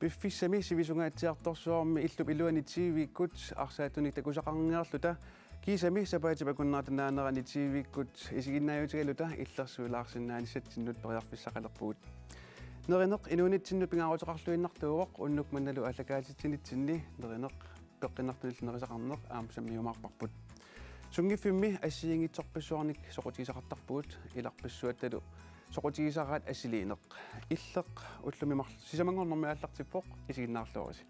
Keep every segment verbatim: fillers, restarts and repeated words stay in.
Piffissami sivisungaatsiartorsuarmi illup iluani T V-kkut arsaattunik takusaqarniarluta kiisami sapaatip akunnerata naanerani T V-kkut isiginnaajutigaluta illersuilaarsinnaanissatsinnut periarfissaqalerpugut. Nerineq inuunitsinnut pingaaruteqarluinnartuuvoq unnuk mannalu aallakaatitsinitsinni nerineq peqqinnartunillu nerisaqarneq aamma sammiumaarparput. Sunngiffimmi assigiinngitsorpassuarnik soqutigisaqartarpugut ilarpassuattalu soqutigisaraat assiliineq. Illeq ullumi marl-, sisamanngornermi aallartippoq, isiginnaarluarisi.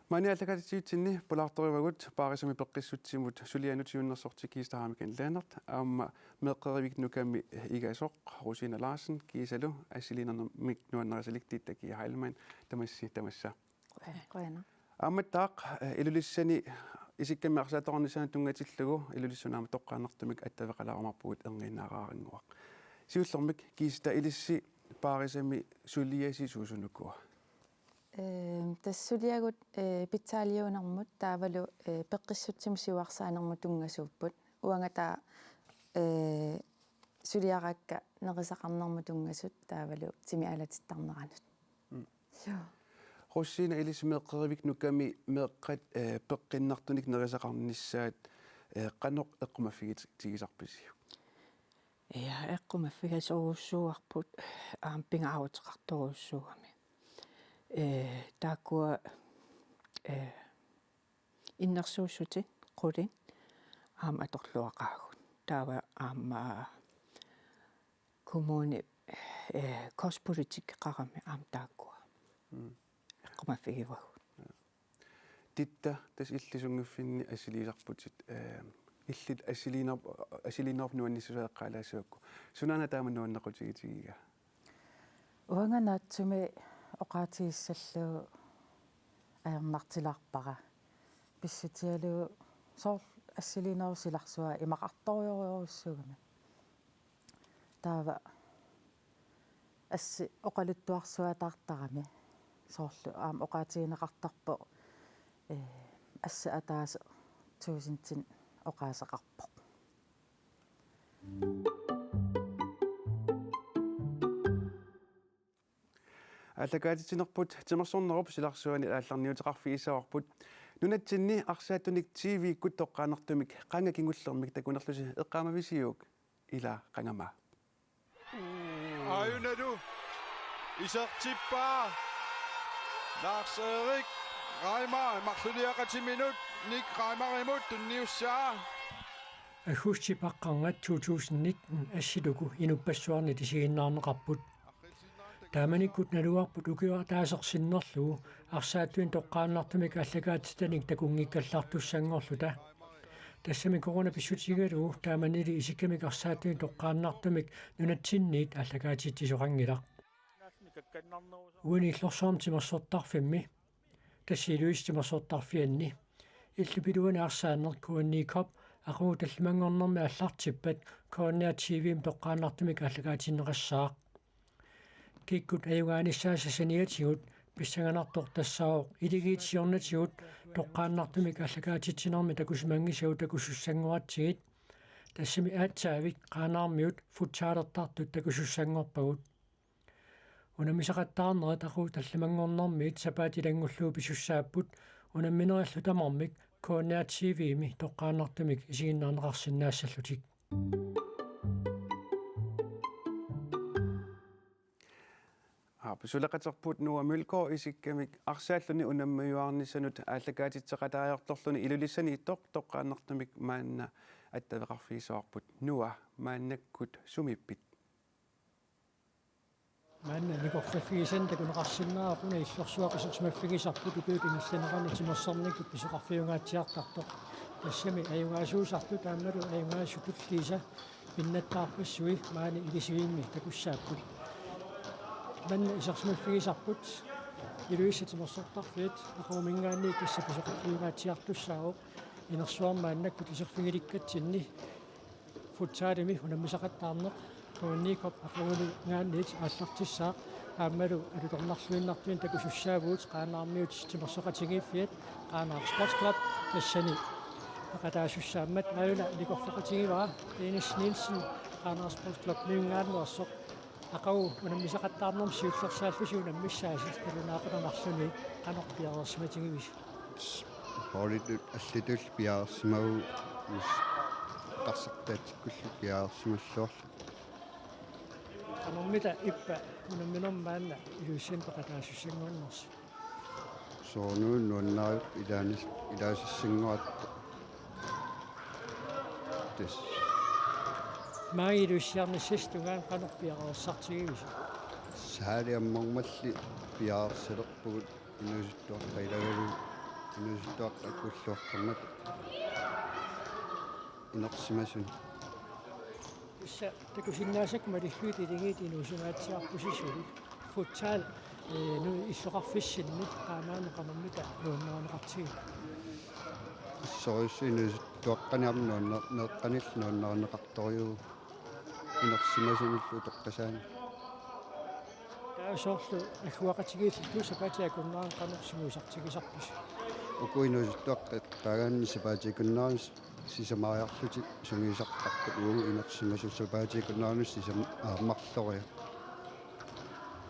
Maani aallakaatitsivitsinni pulaartorivagut Paarisami peqqissutsimut sulianut siunnersorti Kiista Hammeken Lennert aamma meeqqerivik nukami igasoq Rosina Larsen kiisalu assiliinermik nuannarisalik Titta Kia Heilmann, tamassi tamassa. Qujanaq. Aammattaaq, eh, Ilulissani isikkamik arsaattoqarnissaanut tunngatillugu Ilulissani aamma toqqaannartumik attaveqalaarumaarpugut erniinnaaraarannguaq. Siullermik Kiista, ilissi Paarisami suliasi suusunukua? Ehm, tassa suliagut, eh, pitsaaliuinermut taavalu, eh, peqqissutsimut siuarsaanermut tunngasuupput. Uanga taava, eh, suliaraakka nerisaqarnermut tunngasut taavalu timi aalatittarneranut. Mm. Joo. Rosina, ilissi meeqqerivik nukami meeqqat, eh, peqqinnartunik nerisaqarnissaat, eh, qanoq eqqumaffigitigisarpisiuk? Ja, eqqumaffigisorujussuuarput aamma pingaaruteqartorujussuugami. Eh, taakkua, eh, innersuussutit qulit aamma atorluaqaagut. Taava aamma kommuni, eh, kostpolitikkeqarami aamma taakkua. Mm. Eqqumaffigivagut. Titta, tassa illit sunngiffinni assiliisarputit, eh, illit assiliinerp-, assiliinerup nuannissusaa eqqaalaassavakku. Sunaana taama nuannequtigitigiga? Uanga naatsumik oqaatigissallugu ajornartilaarpara. Pissutigalugu soorlu assiliinerup silarsua imaqartorujorujussuugami. Taava assi oqaluttuarsuataartarami. Soorlu aamma oqaatigineqartarpoq, eh, assi ataaseq tuusintinik oqaaseqarpoq. Aallakaatitsinerput timersornerup silarsuani aallarniuteqarfigissavarput. Nunatsinni arsaattunik T V-kkut toqqaannartumik qanga kingullermik takunerlusi eqqaamavisiuk? Ila qangamaa. Ajunalu isertippaa Lars Erik Reimer, marluliaqatiminut Nick Reimerimut tunniussaa. Aggustip aqqarngat to tusind nitten assillugu inuppassuarnit isiginnaarneqarput. Taamanikkut naluarput ukioq ataaseq sinnerlugu arsaattunik toqqaannartumik aallakaatitanik takunngikkallartussanngorluta. Tassami corona pissutigalugu taamanili isikkamik arsaattunik toqqaannartumik nunatsinniit aallakaatitsisoqanngilaq. Uani illorsuarmi timersortarfimmi, tassa Ilulissat timersortarfianni, illup iluani arsaanneq K N I Cup aqagu tallimanngornermi aallartippat K N R T V-mi toqqaannartumik aallakaatinneqassaaq. Kikkut ajugaanissaasa saniatigut pissanganartoq tassaavoq iligiit siornatigut toqqaannartumik aallakaatitsinermi takusimanngisagut takusussanngoratsigit. Tassami aatsaavik Qaanaarmiut futsalertartut takusussanngorpagut. Unammisaqattaarnerit aqagu tallimanngornermiit sapaatip ilanngullugu pisussaapput, unamminerillu tamarmik K N R T V-mi toqqaannartumik isiginnaarneqarsinnaassallutik. Aap, suleqaterput Noah Mølgaard isikkamik arsaalluni unammiuaarnissanut aallakaatitseqataajartorluni Ilulissaniittoq toqqaannartumik maanna attaveqarfigissavarput. Noah, maannakkut sumiippit? Maanna nikorfaffigisannik takuneqarsinnaavoq una illorsuaq isersimaffigisarput ukiup ingerlanerani timersornikkut pisoqarfiungaatsiartartoq. Tassami ajugaasuusartut aammalu ajugaasut tulliisa pinnattaarpassui maani ilisivimmik takussaapput. Maanna isersimaffigisarput Ilulissat timersortarfiit aqaguminngaanniit tassa pisoqarfiungaatsiartussaavoq. Inersuarmi maannakkut iserfigilikkatsinni futsalimi unammisaqattaarneq K N I Cup aqaguminngaanniit aallartissaaq aammalu alutornarluinnartunik takusussaavugut Qaanaarmiut timersoqatigiiffiat Qaanaaq Sports Club tassani peqataasussaammat. Aajuna nikorfaqatigivaa Dennis Nielsen Qaanaaq Sports Clubiminngaanneersoq aqagu unammisaqattaarnermi siullersaallusi unammissaasi nalunaaqutaq marlunni, qanoq piareersimatigivisi? Holditut allatut piareersimavugut, tarsartaatsikkullu piareersimalluarluta. Qanormita ippa unamminermi maanna Ilulissani peqataasussanngornersi? Soorunami nuannaarput ilaanis-, ilaasassanngorluta. Tassa. Maani Ilulissiarnissassi tungaanut qanoq piareersartigivisi? Saali ammarmalli piareersalerpugut, inuusuttuaqqat ilagalugu, inuusuttuaqqat akuulluaqqammat inersimasuni. Tassa takusinnaasakka malillugit ilingiit inuusungaatsiarpusi suli. Futsal, eh, nu illoqarfissinni qaamaanut qanormita nuannarineqartigit? Assorsuaq inuusuttuaqqani aamma nuanna-, meeqqanillu nuannarineqartorujuuvoq inersimasunillu utoqqasaani. Taava soorlu agguaqatigiillu sapaatip akunnerani qanoq sungiusartigisarpisi? Uku inuusuttuaqqat eqqaagaanni sapaatip akunnerani sisamaariarlutik sungiusartarput, uagut inersimasut sapaatip akunneranut sisam-, aamma marloriarluta.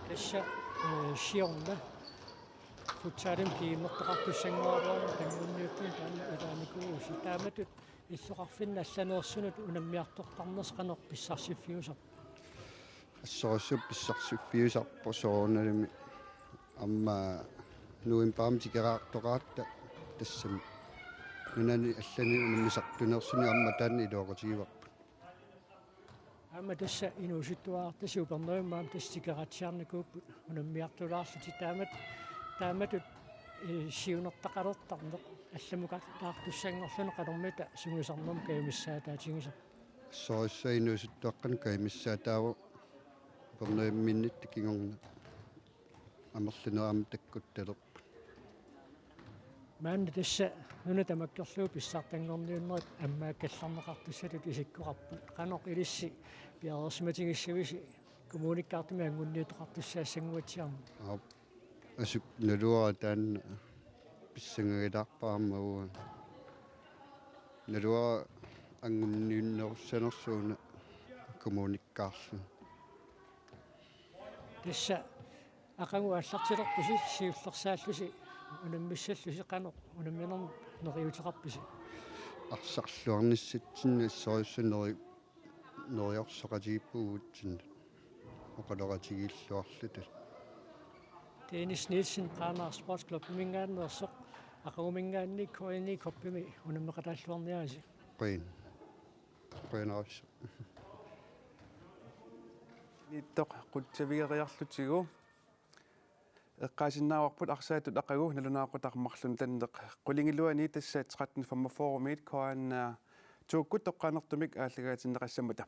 Tassa, eh, siorna futsalimi GM-ertoqartussanngorluarluni qangunniuttun taanna ilaanikuuvusi. Taamatut illoqarfinni allaneersunut unammiartortarnersi qanoq pissarsiffiusarpa? Assorsuaq pissarsiffiusarpoq soorunalimi aamma novembarimi tikeraartoqaratta tassami nunani allani unammisartuneersunik aamma taanna iluaqutigivarput. Aamma tassa inuusuttuarartasi Upernavimmi aamma tassa tikeraatsiarnikuupput unammiartulaarlutik taamat-, taamatut, eh, siunertaqalertarneq allamukartaartussanngorluni qanormita sungiusarnermut kajumissaataatigisarpa? Assorsuaq inuusuttuaqqanut kajumissaataavoq Upernavimmiinnitta kingorna amerlanerani aamma takkuttalerput. Maanna tassa nuna tamakkerlugu pissartanngorniunnerit ammaakkallarneqartussatut isikkoqarput. Qanoq ilissi piareersimatigissavisi kommunikkaartumik angunniuteqartussaassannguatsiarneq? Aap, asuk naluara taanna pissangagalaarpara aamma uanga. Naluara angunniunnerussanersuuna kommunikkaarlunga. Tassa aqagu aallartilerpusi siullersaallusi unammissallusi qanoq unamminermi neriuuteqarpisi? Arsarluarnissatsinni assorsuaq neri-, neriorsoqatigiippugut uatsinnut oqaloqatigiilluarluta. Dennis Nielsen, Qaanaaq Sports Clubiminngaanneersoq, aqaguminngaanniit K N I Cupimi unammeqataalluarniarisi. Qujan. Qujanarsuaq. Niittoq qutsavigeriarlutigu eqqaasinnaavarput arsaatut aqagu nalunaaqutaq marlunnik. Qulingiluani tassa tretten femogfyrre-miit K N R-ikkut toqqaannartumik aallakaatinneqassammata.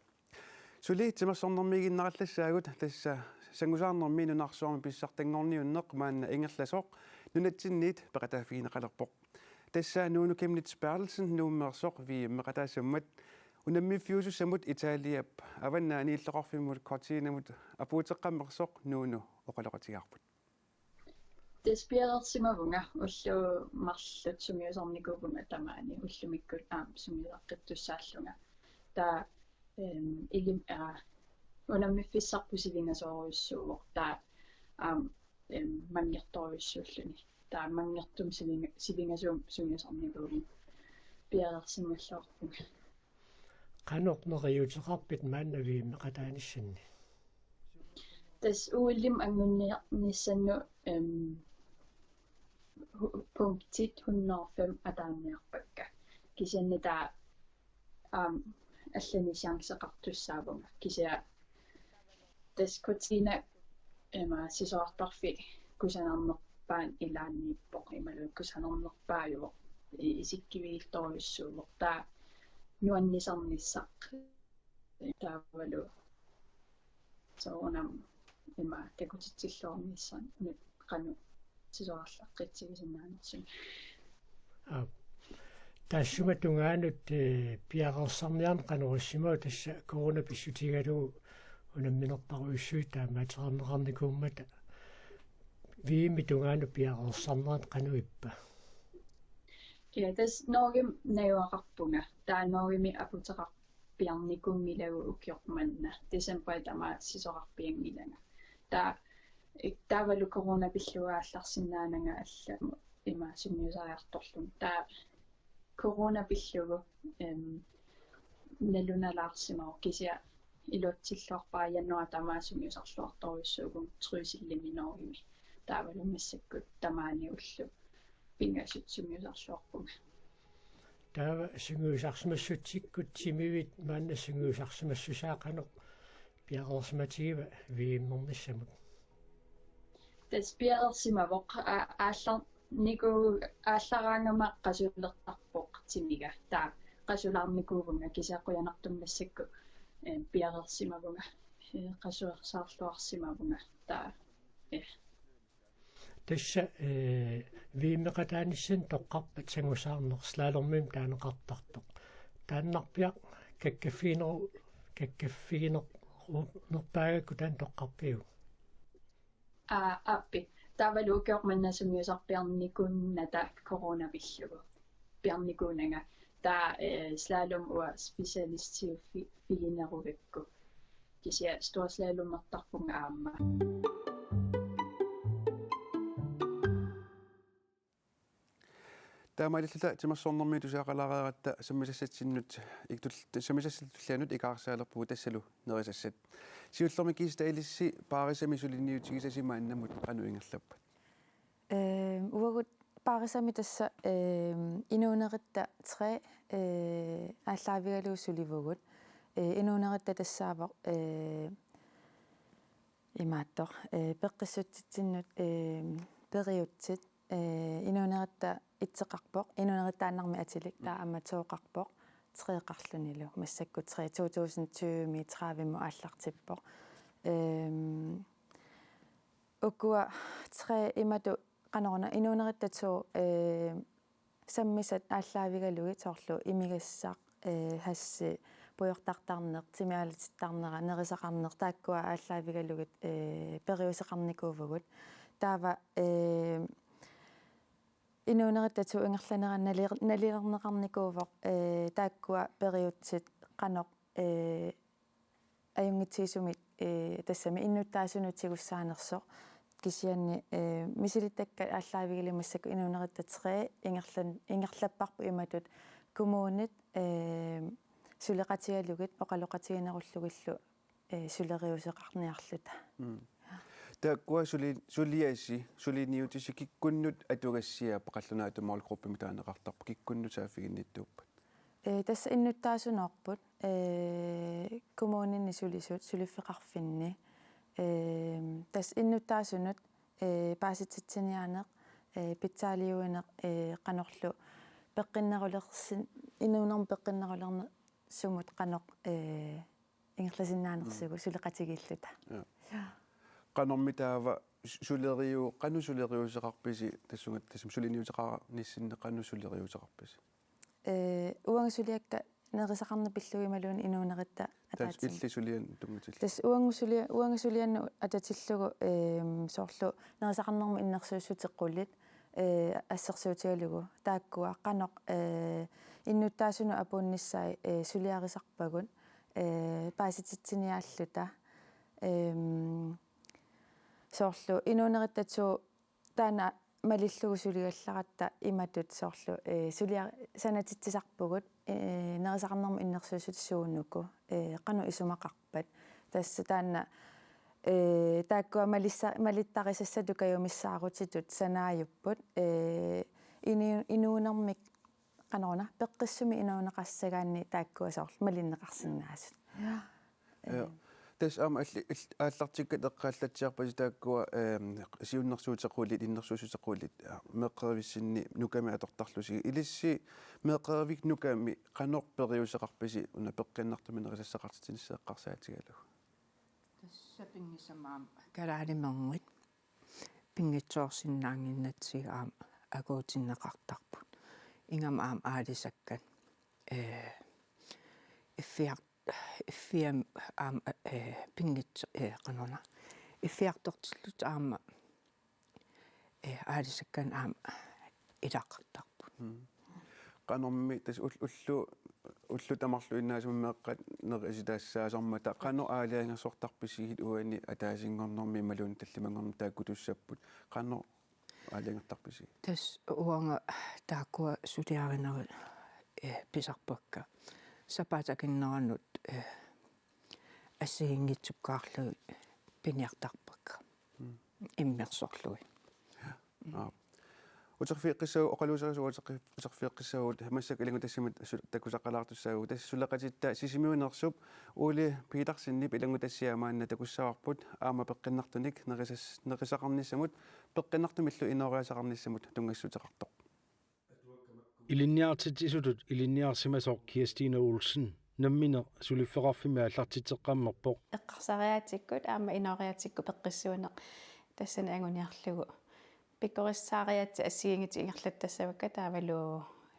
Suli timersornermiiginnarallassaagut, tassa sangusaarnermi nunarsuarmi pissartanngorniunneq maanna ingerlasoq nunatsinniit peqataaffigineqalerpoq. Tassa Nuunu Chemnitz Berthelsen Nuummeersoq V M-eqataassammat unammiffiusussamut Italiap avannaani illoqarfimmut Cortinamut apuuteqqammersoq Nuunu oqaloqatigaarput. Tassa piareersimavunga, ullut marluk sungiusarnikuuvunga tamaani, ullumikkut aamma sungiusaqqittussaallunga. Taava, ehm, ilim-, aa, unammiffissarput silingasoorujussuuvoq. Taava, aamma, ehm, manngertorujussuulluni. Taava manngertumik silinga-, silingasuumik sungiusarnikuuvunga. Piareersimalluarpunga. Qanoq neriuuteqarpit maanna V M-eqataanissanni? Tassa O L-imi anguniarnissannut, ehm, hu-, punktit hundrede og fem ataaniarpakka. Kisianni taava, aamma, allanik chanceqartussaavunga. Kisianni tassa Cortina, ima, sisorartarfik kusanarnerpaanut ilaanniippoq, imaluunniit kusanarnerpaajuvoq, i-, isikkivigiiltorujussuuvoq. Taava nuannisarnissaq. Taavalu soorunami ima takutitsilluarnissannut qanoq sisorarlaqqitsigisinnaanissannut. Aap. Taassuma tungaanut, eh, piareersarniarneq qanoq issimava, tassa corona pissutigalugu unamminerpassuit taamaatereerneqarnikuummata, V M-ip tungaanut piareersarnerit qanoq ippa? Ja, tassa Norgemi najugaqarpunga. Taava Norgemi aputeqar-, piarnikuunngilagut ukioq manna. Decembarip tamaat sisorarpianngilanga. Taava, taavalu corona pillugu aallarsinnaananga allamut ima sungiusariartorlunga. Taava corona pillugu, em, nalunalaarsimavoq, kisianni iluatsilluarpara januaarip tamaat sungiusarluartorujussuuvugut Trysilimi Norgemi. Taavalu massakkut tamaani ullut pingasut sungiusarluarpunga. Taava sungiusarsimassutsikkut timivit maanna sungiusarsimassusaa qanoq piareersimatigiva V M-ernissamut? Tassa piareersimavoq, a-, aallarniku-, aallaraangama qasulertarpoq timiga. Taava qasulaarnikuuvunga, kisianni qujanartumik massakkut, eh, piareersimavunga, eh, qasuersaarluarsimavunga. Taava, eh. Tassa, eh, V M-eqataanissannut toqqarpat sangusaarneq, slalomimik taaneqartartoq. Taannarpiaq kakkaffigineru-, kakkaffigineq-, nerpaagakku taanna toqqarpiuk? Aa, aappi. Taavalu ukioq manna sungiusarpiarnikuunnata corona pillugu piarnikuunanga. Taava, eh, slalom uanga specialistiuffi-, -figinerugakku. Kisianni storslalommertarpunga aamma. Taamaalilluta timersornermi tusagaqalaareeratta sammisassatsinnut iktul-, sammisassat tullianut ikaarsalerpugut, tassalu nerisassat. Siullermik Kiista, ilissi Paarisami suliniutigisasi maannamut qanoq ingerlappat? Eh, uagut Paarisami tassa, eh, inuuneritta tre, eh, aallaavigalugu sulivugut. Eh, inuuneritta tassaavoq, eh, imaattoq, eh, peqqissutsitsinnut, eh, periutsit, eh, inuuneritta itseqarpoq, inuunerittaannarmi atilik, taava aamma toqarpoq, treqarlunilu, massakkut tre, to tusind tyve-mi tredivemut aallartippoq. Ehm, ukua tre imatut qanoruna inuuneritta to, eh, sammisat aallaavigalugit soorlu imigassaq, eh, hashi, pujortartarneq, timi aalatittarnera, nerisaqarneq, taakkua aallaavigalugit, eh, periuseqarnikuuvugut. Taava, eh, inuuneritta to ingerlanera nali-, nalilerneqarnikuuvoq, eh, taakkua periutsit qanoq, eh, ajunngitsuusunik, eh, tassami innuttaasunut tigussaanersoq. Kisianni, eh, misilittakkat aallaavigalugit massakkut inuuneritta tre ingerlan-, ingerlapparput imatut kommunit, eh, suleqatigalugit oqaloqatiginerullugillu, eh, suleriuseqarniarluta. Mm. Taakkua suli-, suliasi, suliniutisi kikkunnut atugassiap qallunaatut målgruppemik taaneqartarput, kikkunnut saaffiginnittuuppat? Eh, tassa innuttaasunoorput, eh, kommunini sulisut, suliffeqarfinni. Eh, tassa innuttaasunut, eh, paasititsiniaaneq, eh, pitsaaliuineq, eh, qanorlu peqqinnerulersin-, inuunermi peqqinnerulerneq sumut qanoq, eh, ingerlasinnaanersugut, mm, suleqatigiilluta. Ja. Ja. Qanormi taava su-, suleriu-, qanoq suleriuseqarpisi tassunga, tassami suliniuteqarnissinni qanoq suleriuseqarpisi? Eh, uanga suliakka nerisaqarneq pillugit imaluunniit inuuneritta. Tassa ataatsimut. Illit suliannut tunngatillugu. Tassa uanga sulia-, uanga suliannut atatillugu, ehm, soorlu nerisaqarnermut innersuussutip qulit, eh, assersuutigalugu. Taakkua qanoq, eh, innuttaasunut apuunnissaat, eh, suliarisarpagut, eh, paasititsiniaalluta. Ehm, soorlu inuuneritta to taanna malillugu suliallaratta imatut soorlu, eh, sulia-, sanatitsisarpugut, eh, nerisaqarnermut innersuussutip suunuku, eh, qanoq isumaqarpat. Tassa taanna, eh, taakkua malissa-, malittarisassatut kajumissaarutitut sanaajupput, eh, ini-, inuunermik qanoruna peqqissumik inuuneqassagaanni taakkua soorlu malinneqarsinnaasut. Ja. Ja. Tassa aamma alli-, ill-, aallartikkat eqqaallatsiarpasi taakkua, ehm, siunnersuutequlit, innersuussutequlit, ja, meeqqerivissinni nukami atortarlusigit. Ilissi meeqqerivikkut nukami qanoq periuseqarpisi una peqqinnartumik nerisassaqartitsinissaa eqqarsaatigalugu? Tassa pinngitsoorsinnaanngin-, kalaalimerngit pinngitsoorsinnaannginnatsigu aamma akuutinneqartarput. Ingammik aamma aalisakkat, eh, iffiar-, iffiam-, aamma, eh, pinngitso-, eh, qanoruna. Iffiartortillutik aamma, eh, aalisakkanik aamma ilaqartarput. Mm. Qanormi tassa ul-, ullut Ullut tamarluinnaasa meeqqat nerisitaassaasarmata qanoq aalajangersortarpisigit uani ataasinngornermi imaluunniit tallimanngornermi taakkutussapput? Qanoq aalajangertarpisigit? Tassa uanga taakkua suliarinerit, eh, pisarpakka. Sapaatip akunneranut, eh, assigiinngitsukkaarlugit piniartarpakka. Mm. Immersorlugit. Aap. Uterfigeqqissagu oqaluuserisugut uterfi-, uterfigeqqissagut massakkut ilanngutassiamut su-, takusaqqalaartussaavugut. Tassa suleqatitta Sisimiuneersup Ole Petersenip ilanngutassiaa maanna takussavarput aamma peqqinnartunik nerisas-, nerisaqarnissamut peqqinnartumillu inooriaaseqarnissamut tunngassuteqartoq. Ilinniartitsisutut ilinniarsimasoq Kirstine Olsen nammineq suliffeqarfimmi aallartitseqqammerpoq. Eqqarsariaatsikkut aamma inooriaatsikkut peqqissuuneq tassani anguniarlugu. Pikkorissaariaatsit assigiinngitsut ingerlattassavakka taavalu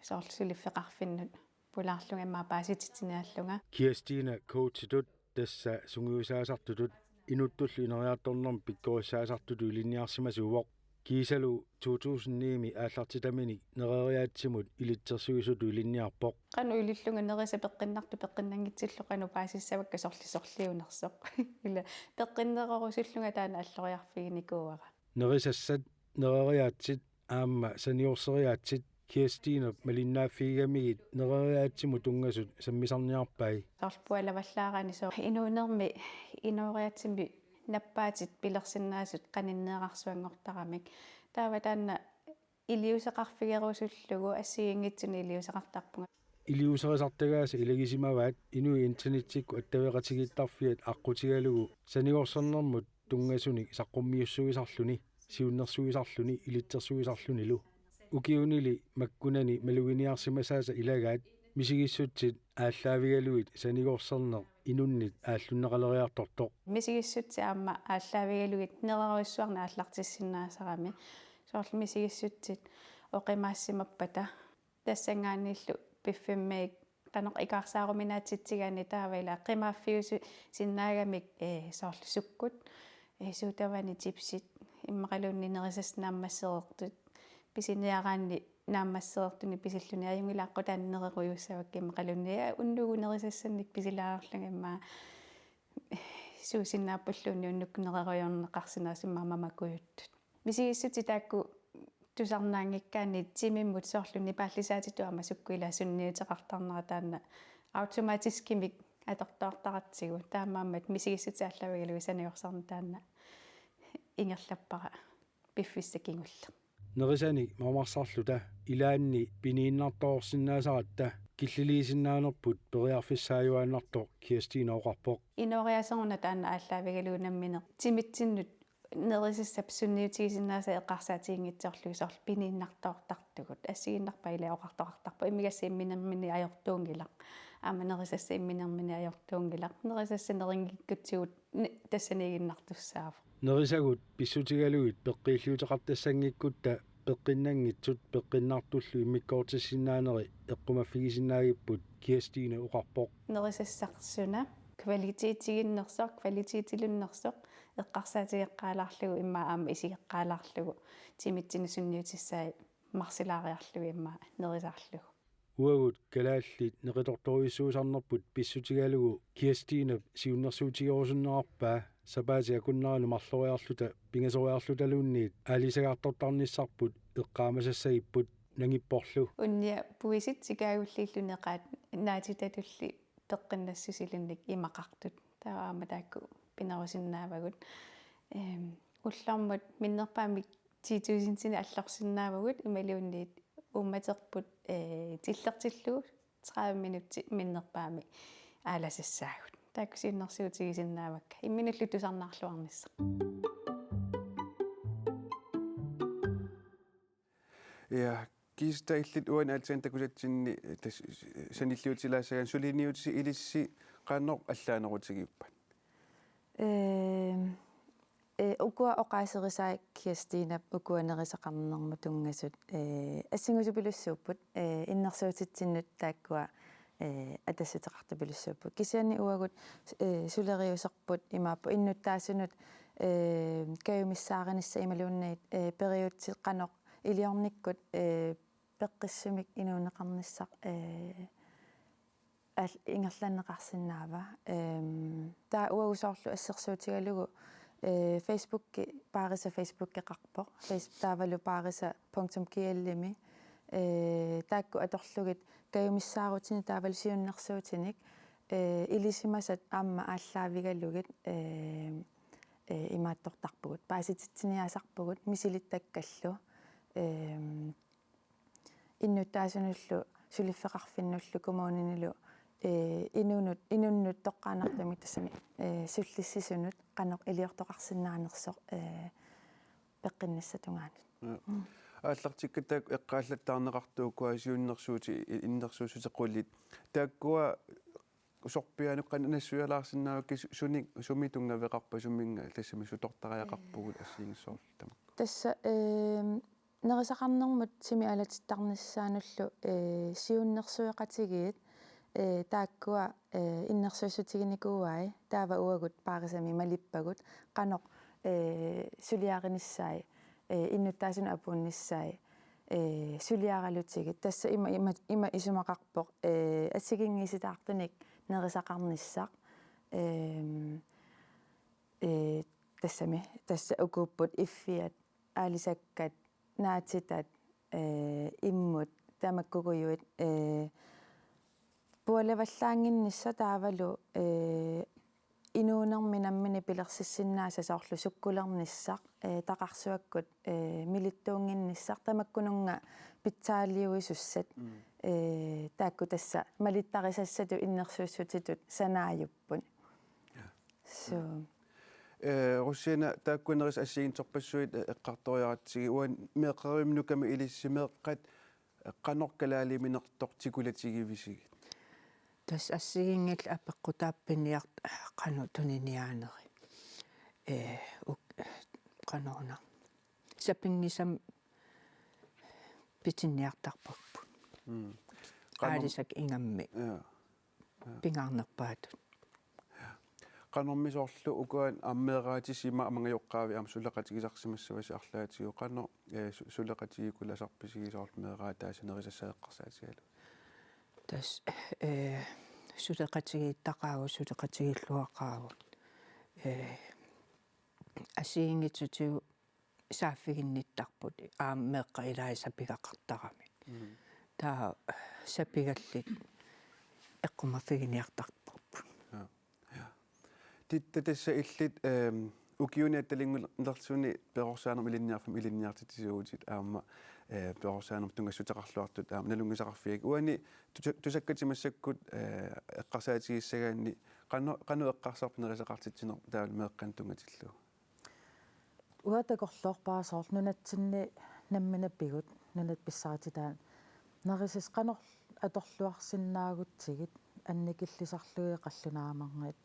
soorlu suliffeqarfinnut pulaarlunga immaqa paasititsiniarlunga. Kirstine coachitut, tassa sungiusaasartutut, inuttullu ineriartornermi pikkorissaasartutut ilinniarsimasuuvoq. Kiisalu to tusind ni-mi aallartitaminik nereriaatsimut ilitsersuisutut ilinniarpoq. Qanoq ilillunga nerisat peqqinnartut peqqinnanngitsillu qanoq paasissavakka sorleq sorliunersoq. Ila peqqinnerorusullunga taanna alloriarfiginikuuara. Nerisassat, nereriaatsit aamma saniorseriaatsit Kirstinep malinnaaffigigamigit nereriaatsimut tunngasut sammisarniarpai. Soorlu pualavallaaraanni soorlu inuunermi inooriaatsimmi nappaatit pilersinnaasut qaninneerarsuanngortaramik. Taava taanna iliuuseqarfigerusullugu assigiinngitsunik iliuuseqartarpunga. Iliuuserisartagaasa ilagisimavaat inuit internetsikkut attaveqatigiittarfiat aqqutigalugu sanigorsernermut tunngasunik saqqummiussuisarluni, siunnersuisarluni, ilitsersuisarlunilu. Ukiunili makkunani maluginiarsimasaasa ilagaat misigissutsit aallaavigalugit sanigorserneq inunnit aallunneqaleriartortoq. Misigissutsit aamma aallaavigalugit nererujussuarnik aallartissinnaasarami. Soorlu misigissutsit oqimaassimappata tassanngaanniillu piffimmiit qanoq ikaarsaaruminaatsitsigaanni taava ila qimaaffiususinnaagamik, eh, soorlu sukkut, eh, sodavandit, chipsit, immaqaluunniit nerisassat naammassereertut, pisiniaraanni naammassereertunik pisilluni ajunngilaq aqqutaani nererujuussavakka immaqaluunniit unnugu nerisassannik pisilaarlunga immaqa suusinnaappulluunniit unnukkut nererujorneqarsinnaasut immaqa mamakujuttut. Misigissutsit taakku tusarnaanngikkaanni timimmut soorlu nipaallisaatitut aamma sukkut ila sunniuteqartarnera taanna automatiskimik atortuartaratsigu. Taamaammat misigissutsit aallaavigalugit sanigorserneq taanna ingerlappara piffissaq kingulleq. Nerisanik mamarsarluta ilaanni piniinnartoorsinnaasaratta killiliisinnaanerput periarfissaajuaannartoq Kirstine oqarpoq. Inooriaaseruna taanna aallaavigalugu nammineq timitsinnut nerisassap sunniutigisinnaasaa eqqarsaatiginngitsoorlugu soorlu piniinnartoortartugut. Assigiinnarpaa ila oqartoqartarpoq: Imigassaq imminermini ajortuunngilaq. Aamma nerisassaq imminermini ajortuunngilaq. Nerisassat nerinngikkutsigit ni-, tassaniiginnartussaavoq. Nerisagut pissutigalugit peqqiilliuteqartassanngikkutta peqqinnanngitsut peqqinnartullu immikkoortissinnaaneri eqqumaffigisinnaagippoq Kirstine oqarpoq. Nerisassarsuaq kvalitetiginnersoq, kvalitetilunnersoq eqqarsaatigeqqaalaarlugu immaqa aamma isigeqqaalaarlugu timitsinnut sunniutissaat marsilaariarlugu immaqa nerisaarlugu. Uagut kalaallit neqitortorujussuusarnerput pissutigalugu Kirstinep siunnersuutigerusunnerarpaa sapaatip akunneranut marloriarluta pingasoriarlutaluunniit aalisagartortarnissarput eqqaamasassagipput nangipporlu. Unnia puisit sikaagulliillu neqaat naatitatulli peqqinnassusilinnik imaqartut. Taava aamma taakku pinerusinnaavagut. Ehm, ullormut minnerpaamik ti tusindinik allorsinnaavagut imaluunniit uummaterput, eh, tillertillugu tredive minutsit minnerpaamik aalasassaagut. Taakku siunnersuutigisinnaavakka. Imminullu tusarnaarluarnissaq. Ja, Kirsta, illit uani aatsaat takusatsinni tas-, sanilliutilaassagaanni suliniutit ilissi qanoq allaanerutigippat? Ehm, eh, ukua oqaaserisai Kirstinep ukua nerisaqarnermut tunngasut, eh, assingusupilussuupput, eh, innersuutitsinnut taakkua, eh, atassuteqartupilussuupput. Kisianni uagut, eh, suleriuserput imaappoq innuttaasunut, eh, kajumissaarinissaq imaluunniit, eh, periutsit qanoq iliornikkut, eh, peqqissumik inuuneqarnissaq, eh, al-, ingerlanneqarsinnaava. Ehm, taava uagut soorlu assersuutigalugu, eh, Facebooki, Paarisa Facebookeqarpoq. Face-, taavalu paarisa punktum G L-imi. Eh, taakku atorlugit kajumissaarutinik taavalu siunnersuutinik, eh, ilisimasat aamma aallaavigalugit, eh, eh, imaattortarpugut. Paasititsiniaasarpugut misilittakkallu. Ehm, innuttaasunullu, suliffeqarfinnullu, kommuninilu, eh, inunut, inunnut toqqaannartumik tassami, eh, sullissisunut qanoq iliortoqarsinnaanersoq, eh, peqqinnissap tungaanut. Ja. Mm. Aallartikkatta eqqaallattaarneqartut ukua siunnersuutit, i-, innersuussutit qulit. Taakkua sorpiaanut qanoq nassuialaarsinnaavakkit, su-, sunik, sumi tunngaveqarpa, suminnga tassami sutortariaqarpugut assigiinngitsorlu tamakku. Tassa, ehm, nerisaqarnermut sumi aalatittarnissaanullu, eh, siunnersueqatigiit, eh, taakkua, eh, innersuussutiginikuuai, taava uagut Paarisami malippagut, qanoq, eh, suliarinissaat, eh, innuttaasunut apuunnissaat, eh, suliaralutigit. Tassa ima, ima, ima isumaqarpoq, eh, assigiinngisitaartunik nerisaqarnissaq. Ehm, eh, tassami, tassa ukuupput iffiat, aalisakkat, naatitat, eh, immut, tamakkuugujuit, eh, pualavallaannginnissaq taavalu, eh, inuunermi nammineq pilersissinnaasat soorlu sukkulernissaq, eh, taqarsuakkut, eh, milittuunnginnissaq tamakkununnga pitsaaliuisussat, mm, eh, taakku tassa malittarisassatut innersuussutitut sanaajupput. Ja. So. Eh, Rosina, taakku nerisat assigiinngitsorpassuit, eh, eqqartoriaratsigit, uani meeqqerivimmi Nukami ilissi meeqqat, eh, qanoq kalaaliminertoq tikulatigivisigit? Tassa assigiinngillat apeqqutaat piniartut qanoq tuniniaaneri. Eh, uk-, qanoruna. Sapinngisamik pitinniartarpagut. Mm. Qanoq-, aalisakkat ingammik. Ja. Ja. Pingaarnerpaatut. Qanormi soorlu ukua aamma meeraatisi ima amangajoqqaavi aamma suleqatigisarsimassavasi arlaatigut, qanoq, eh, su-, suleqatigiikkulasarpisigit soorlu meeraataasa nerisassaat eqqarsaatigalugu? Tassa, eh, suleqatigiittaqaagut, suleqatigiilluaqaagut. Eh, assigiinngitsutigut saaffiginnittarput aamma meeqqat ilaasa sapigaqartaramik. Mhm. Taava sapigallit eqqumaffiginiartarparput. Ja. Ja. Titta, tassa illit, ehm, ukiuni attalinngulersuni perorsaanermut ilinniarfimmi ilinniartitsisuuvutit aamma, eh, perorsaanermut tunngassuteqarluartut aamma nalunngisaqarfigakkit. Uani tusa-, tusakkatsi massakkut, eh, eqqarsaatigissagaanni qano-, qanoq eqqarsarpit nerisaqartitsineq taavalu meeqqanut tunngatillugu? Uanga takorloorpara soorlu nunatsinni nammineq pigut, nunatta pissarititaat. Nerisat qanoq atorluarsinnaagutsigit annikillisarlugit qallunaat marluk.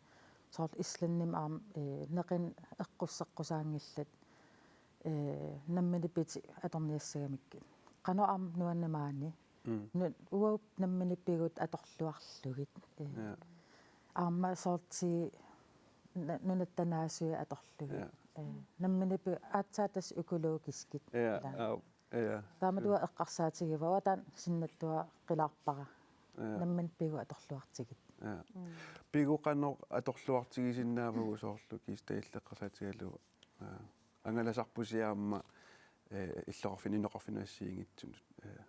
Soorlu Islandimi aamma, eh, neqineq eqqusseqqusaanngillat, eh, nammineq pitit atorniassagamikkit. Qanoq aamma nuanneq maani. Mm. Nu-, uagut nammineq pigut atorluarlugit. Eh, ja. Aamma soorlu na-, nunatta naasuit atorlugit. Ja. Eh, nammineq pigut aatsaat tassa økologiskit. Ja, ilaa. Au, ja. Taamatut eqqarsaatigivaat, uanga taanna sinnattuaqilaarpara. Ja. Nammineq pigut atorluartigit. Ja. Mm. Pigut qanoq atorluartigisinnaavagut soorlu kiista illit eqqarsaatigalugu? Ja. Angalasarpusi aamma, eh, illoqarfinnut, inuuneqarfinnut assigiinngitsunut. Ja.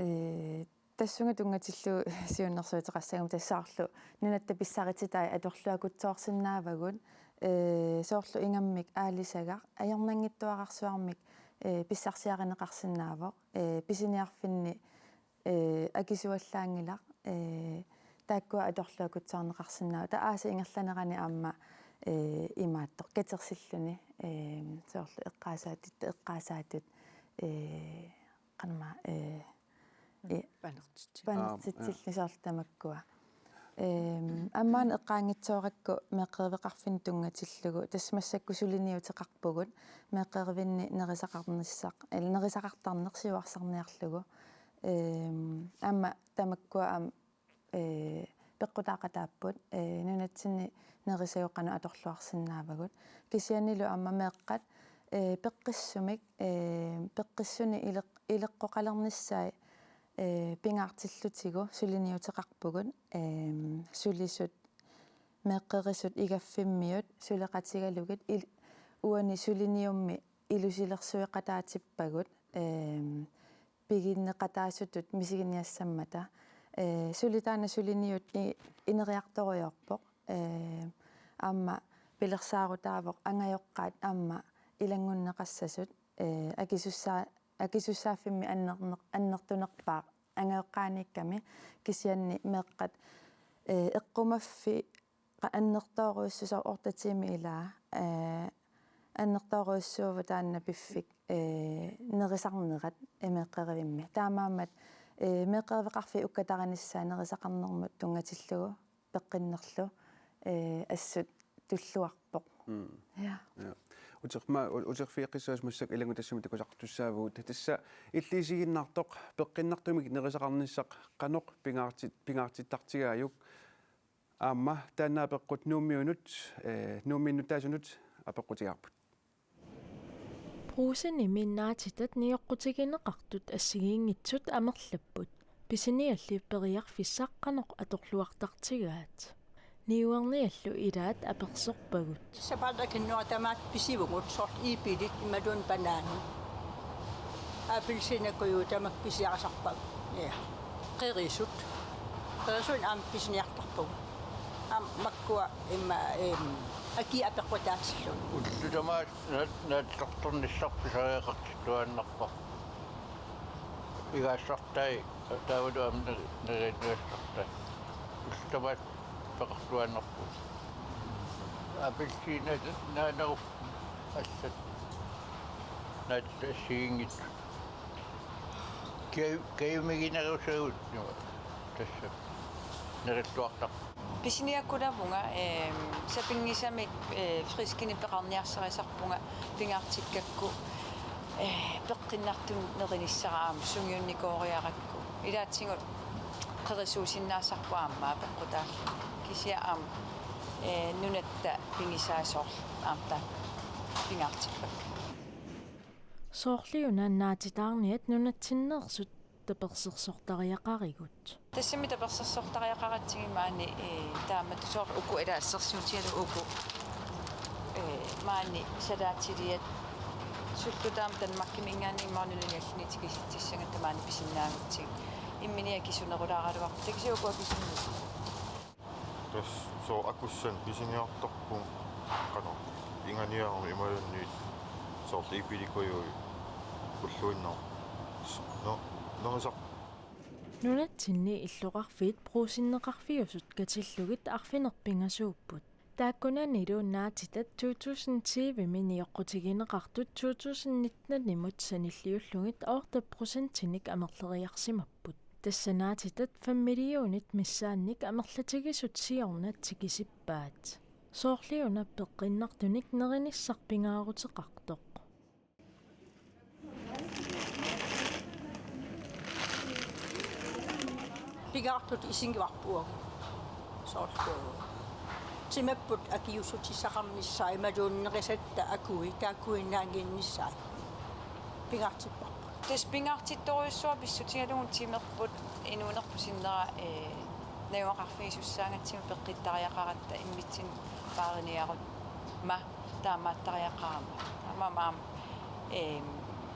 Eh, tassunga tunngatillugu siunnersuuteqassaguma tassa soorlu nunatta pissarititai atorluakutsoorsinnaavagut, eh, soorlu ingammik aalisagaq ajornanngitsuararsuarmik, eh, pissarsiarineqarsinnaavoq, eh, pisiniarfinni, eh, akisuallaanngilaq, eh, taakkua atorluakutsoorneqarsinnaavoq. Taava aasap ingerlanerani aamma, eh, imaattoq katersilluni, eh, soorlu eqqaasaatitut, eqqaasaatut, eh, qanormaa, eh, i-, panertitsillugu. Panertitsillugu. Aap, ja. Soorlu tamakkua. Ehm, aamma una eqqaanngitsoorakku meeqqeriveqarfinnut tunngatillugu, tassa massakkut suliniuteqarpugut, meeqqerivinni nerisaqarnissaq, eller nerisaqartarneq siuarsarniarlugu. Ehm, aamma tamakkua aamma, eh, peqqutaaqataapput, eh, nunatsinni nerisagut qanoq atorluarsinnaavagut. Kisiannili aamma meeqqat, eh, peqqissumik, eh, peqqissunik ileq-, ileqqoqalernissaat, Ee, pingaartillutigu suliniuteqarpugut, eem, sulisut meeqqerisut igaffimmiut suleqatigalugit il-, uani suliniummi ilusilersueqataatippagut, eem, piginneqataasutut misiginiassammata. Ee, suli taanna suliniut i-, ineriartorujoorpoq. Ee, aamma pilersaarutaavoq angajoqqaat aamma ilanngunneqassasut, ee, akisussaa-, akisussaaffimmi annerneq-, annertunerpaaq angajoqqaaniikkami, kisianni meeqqat, ee, eqqumaffi qa-, annertoorujussuusoq otte tiimi ilaa, ee, annertoorujussuuvoq taanna piffik, ee, nerisarnerat, ee, meeqqerivimmi. Taamaammat, ee, meeqqeriveqarfiit ukkatarinissaat nerisaqarnermut tunngatillugu peqqinnerlu, ee, assut tulluarpoq. Mm. Ja. Ja. Uterma-, u-, uterfigeqqissaasut massakkut ilanngutassami takusaqartussaavugut. Tassa illit isiginnaartoq peqqinnartumik nerisaqarnissaq qanoq pingaartit-, pingaartittartigaajuk? Aamma taanna apeqqut Nuummiunut, ee, Nuummiit nutaasunut apeqqutigaarput. Brugsenimi naatitat nioqqutigineqartut assigiinngitsut amerlapput. Pisinialli periarfissaq qanoq atorluartartigaat? Niuerniallu ilaat apersorpagut. Sapaatip akunnerani tamaat pisivugut, soorlu iipilit imaluunniit banaanit. Appelsiinakkujuit tamakku pisiarisarpagut. Ja. Qerisut. Qerisut aamma pisiniartarpagut. Aamma makkua imma, em, akii apeqqutaatillugu. Ullut tamaasa naat-, naatsortornissaq pisariaqartittuaannarpoq. Igaassartai taavalu aamma neri-, nerianniassartai. Ullut tamaasa peqartuaannarpugut. Appelsiinat naanagu allat. Naatitat assigiinngitsut. Kaju-, kajumiginerusagut, tassa nerilluartarput. Pisiniakkulavunga, eem, sapinngisamik, ee, friskinik peqarniarsarisarpunga pingaartikkakku, ee, peqqinnartumik nerinissara aamma sungiunnikooriarakku. Ilaatigut qerisuusinnaasarput aamma apeqqutaalluni. Kisianni aamma, ee, nunatta pigisaasoq aamma taanna pingaartippakka. Soorliuna naatitaarniat nunatsinneersut tapersersortariaqarigut. Tassami tapersersortariaqaratsigit maani, ee, taamatut soorlu uku ila assersuutigalugu uku, ee, maani salaatiliat sullu taama Danmarkiminngaanniit maani nunanit allani tikisitsissagatta maani pisinnaagutsigit. Imminut akisunerulaaraluarput, kisianni uku akisunerusut. Tassa soorlu akussanik pisiniartarpunga qanoq ingaaniarami imaluunniit soorlu iipilikkujuit ulluinnarni. No, no, soorlu. Nunatsinni illoqarfiit Brugsenneqarfiusut katillugit arfineq-pingasuupput. Taakkunanilu naatitat to tusind tyve-mi nioqqutigineqartut to tusind nitten-imut sanilliullugit otte procentinik amerleriarsimapput. Tassa naatitat fem millionit missaannik amerlatigisut siorna tikisippaat. Soorliuna peqqinnartunik nerinissaq pingaaruteqartoq. Pingaartutut isigivarput uagut. Soorlu timapput akiuussutissaqarnissaa imaluunniit nerisatta akui, taakkuinnaannginnissaat. Pingaartipparput. Tassa pingaartittorujussuaq pissutigalugu timerput inuunerput sinnera, ee, najugaqarfigisussaagatsigu peqqittariaqaratta immitsinnut paariniarutta taamaattariaqarama. Taamaammat aamma, ee,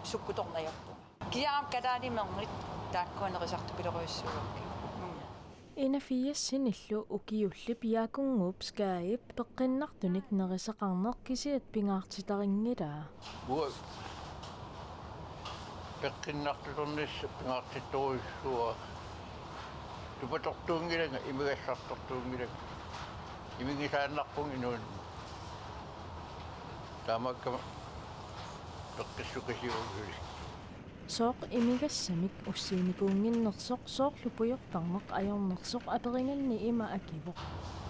sukkutorneq ajorpunga. Kisianni aamma kalaalimerngit taakkua nerisartupiloruissuuakka. Mm. Enogfirsinillu ukiullip Jakob Ngoop Skageip peqqinnartunik nerisaqarneq kisiat pingaartitarinngilaa. Uanga peqqinnartutornissaq pingaartittorujussuuara. Tupatortuunngilanga, imigassartortuunngilanga. Imigisaannarpunga inuuninni. Taamaakkama peqqissukasiuagut suli. Sooq imigassamik ussiinikuunnginnersoq soorlu pujortarneq ajornersoq aperiganni ima akivoq.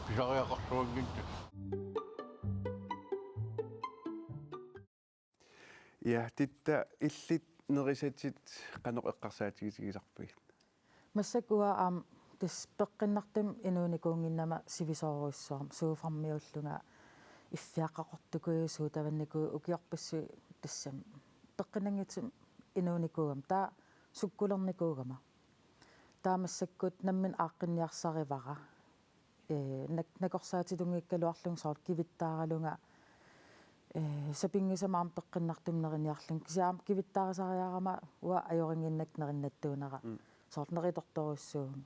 Pisariaqarsuannginna. Ja, Titta, illit nerisatit qanoq eqqarsaatigitigisarpigit? Massakkut uanga aamma tassa peqqinnartumik inuunikuunnginnama sivisoorujussuarmik, suufarmiullunga iffiaqqaqortukujuit, suutavannikujuit, ukiorpassuit tassami peqqinnanngitsumik inuunikuugama, taava sukkulernikuugama. Taava massakkut nammineq aaqqinniarsarivara. Ee, nak-, nakorsaatitungikkaluarlunga soorlu kivittaaralunga, ee, sapinngisamik aamma peqqinnartumik neriniarlunga. Kisianni aamma kivittaarisariarama uanga ajorinnginnakku nerinnattuunera. Mm. Soorlu neritortorujussuuvunga.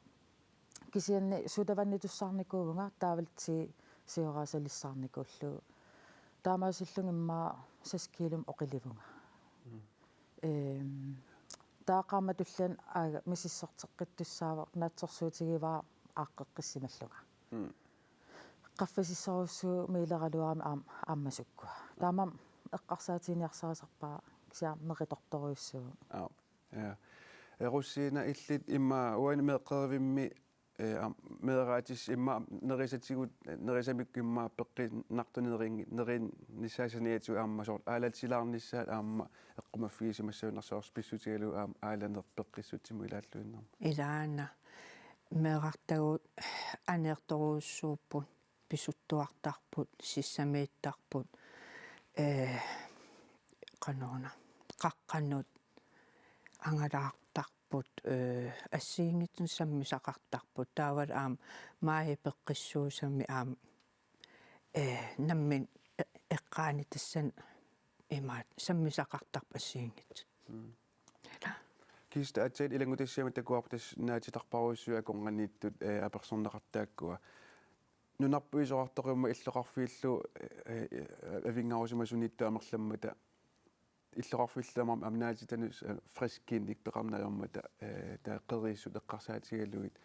Kisianni sodavanditussarnikuuvunga taavalu ti sioraasalissaarnikuullugu. Taamaasillunga immaqa seks kiilumik oqilivunga. Mm. Ehm, taava qaammatip tulliani aaga misissorteqqittussaavoq naatsorsuutigivara aaqqeqqissimallunga. Mm. Qaffasissorujussuuvoq miileraluarami aam-, aamma sukkua. Taamaammat eqqarsaatiginiarsarivarpara kisianni neritortorujussuuvunga. Aap. Ja. Erussiina illit immaqa uani meeqqerivimmi, eh, aam-, meeraatissat immaqa nerisatigut, nerisamikkut immaqa peqqinnartunik nerin-, nerinnissaat saniatigut aamma soorlu aalatilaarnissaat aamma eqqumaffigisimassagunarpoq soorlu pissutigalugu aamma aalaneq peqqissutsimut ilaalluinnarmat. Ilaana meerartagut aneertorujussuupput. Pisuttuartarput, sissamiittarput, ee, qanoruna, qaqqanut, angalaartarput, ee, assigiinngitsunik sammisaqartarput, taavalu aamma maaji peqqissuusami aamma, ee, nammineq e-, eqqaani tassani imaattoq sammisaqartarput assigiinngitsut. Mm. Ila. Kiista aatsaat ilanngutassiama takuarput tassa naatitarparujussuit akornanniittut, ee, apersorneqartut taakkua. Nunarput isorartoq uuma illoqarfiillu, eh, eh, avinngarusimasuniittut amerlammata illoqarfillu aamma naatitanut, eh, friskinik peqarneq ajormata, eh, taava qerisut eqqarsaatigalugit.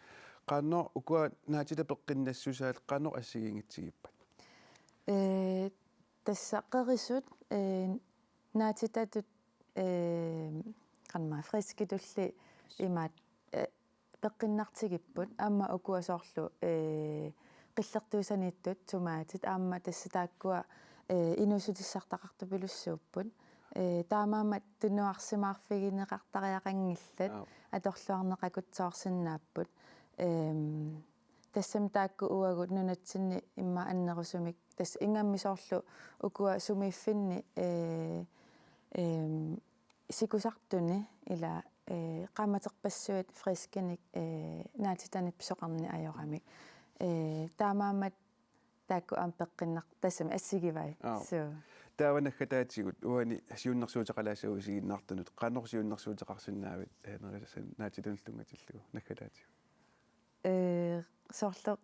Qanoq ukua naatitat peqqinnassusaat qanoq assigiinngitsigippat? Eh, tassa qerisut, eh, naatitatut, eh, qanormaa friskitulli imaattoq, eh, peqqinnartigipput aamma ukua soorlu, ee, qillertuusaniittut tomaatit aamma tassa taakkua, ee, inuussutissartaqartupilussuupput. Ee, taamaammat tunuarsimaarfigineqartariaqanngillat. Aap. Atorluarneqakutsoorsinnaapput. Eem, tassami taakku uagut nunatsinni immaqa annerusumik tassa ingammik soorlu ukua sumiiffinni, ee, eem, sikusartuni ila, eh, qaammaterpassuit friskinik, eh, naatitanik pisoqarneq ajoramik. Eh, taamaammat taakku aamma peqqinnar-, tassami assigivai. Aap. Suu. Taava naggataatigut uani siunnersuuteqalaassavut isiginnaartunut. Qanoq siunnersuuteqarsinnaavit, eh, nerisassat naatitanullu tunngatillugu naggataatigut? Eh, soorlu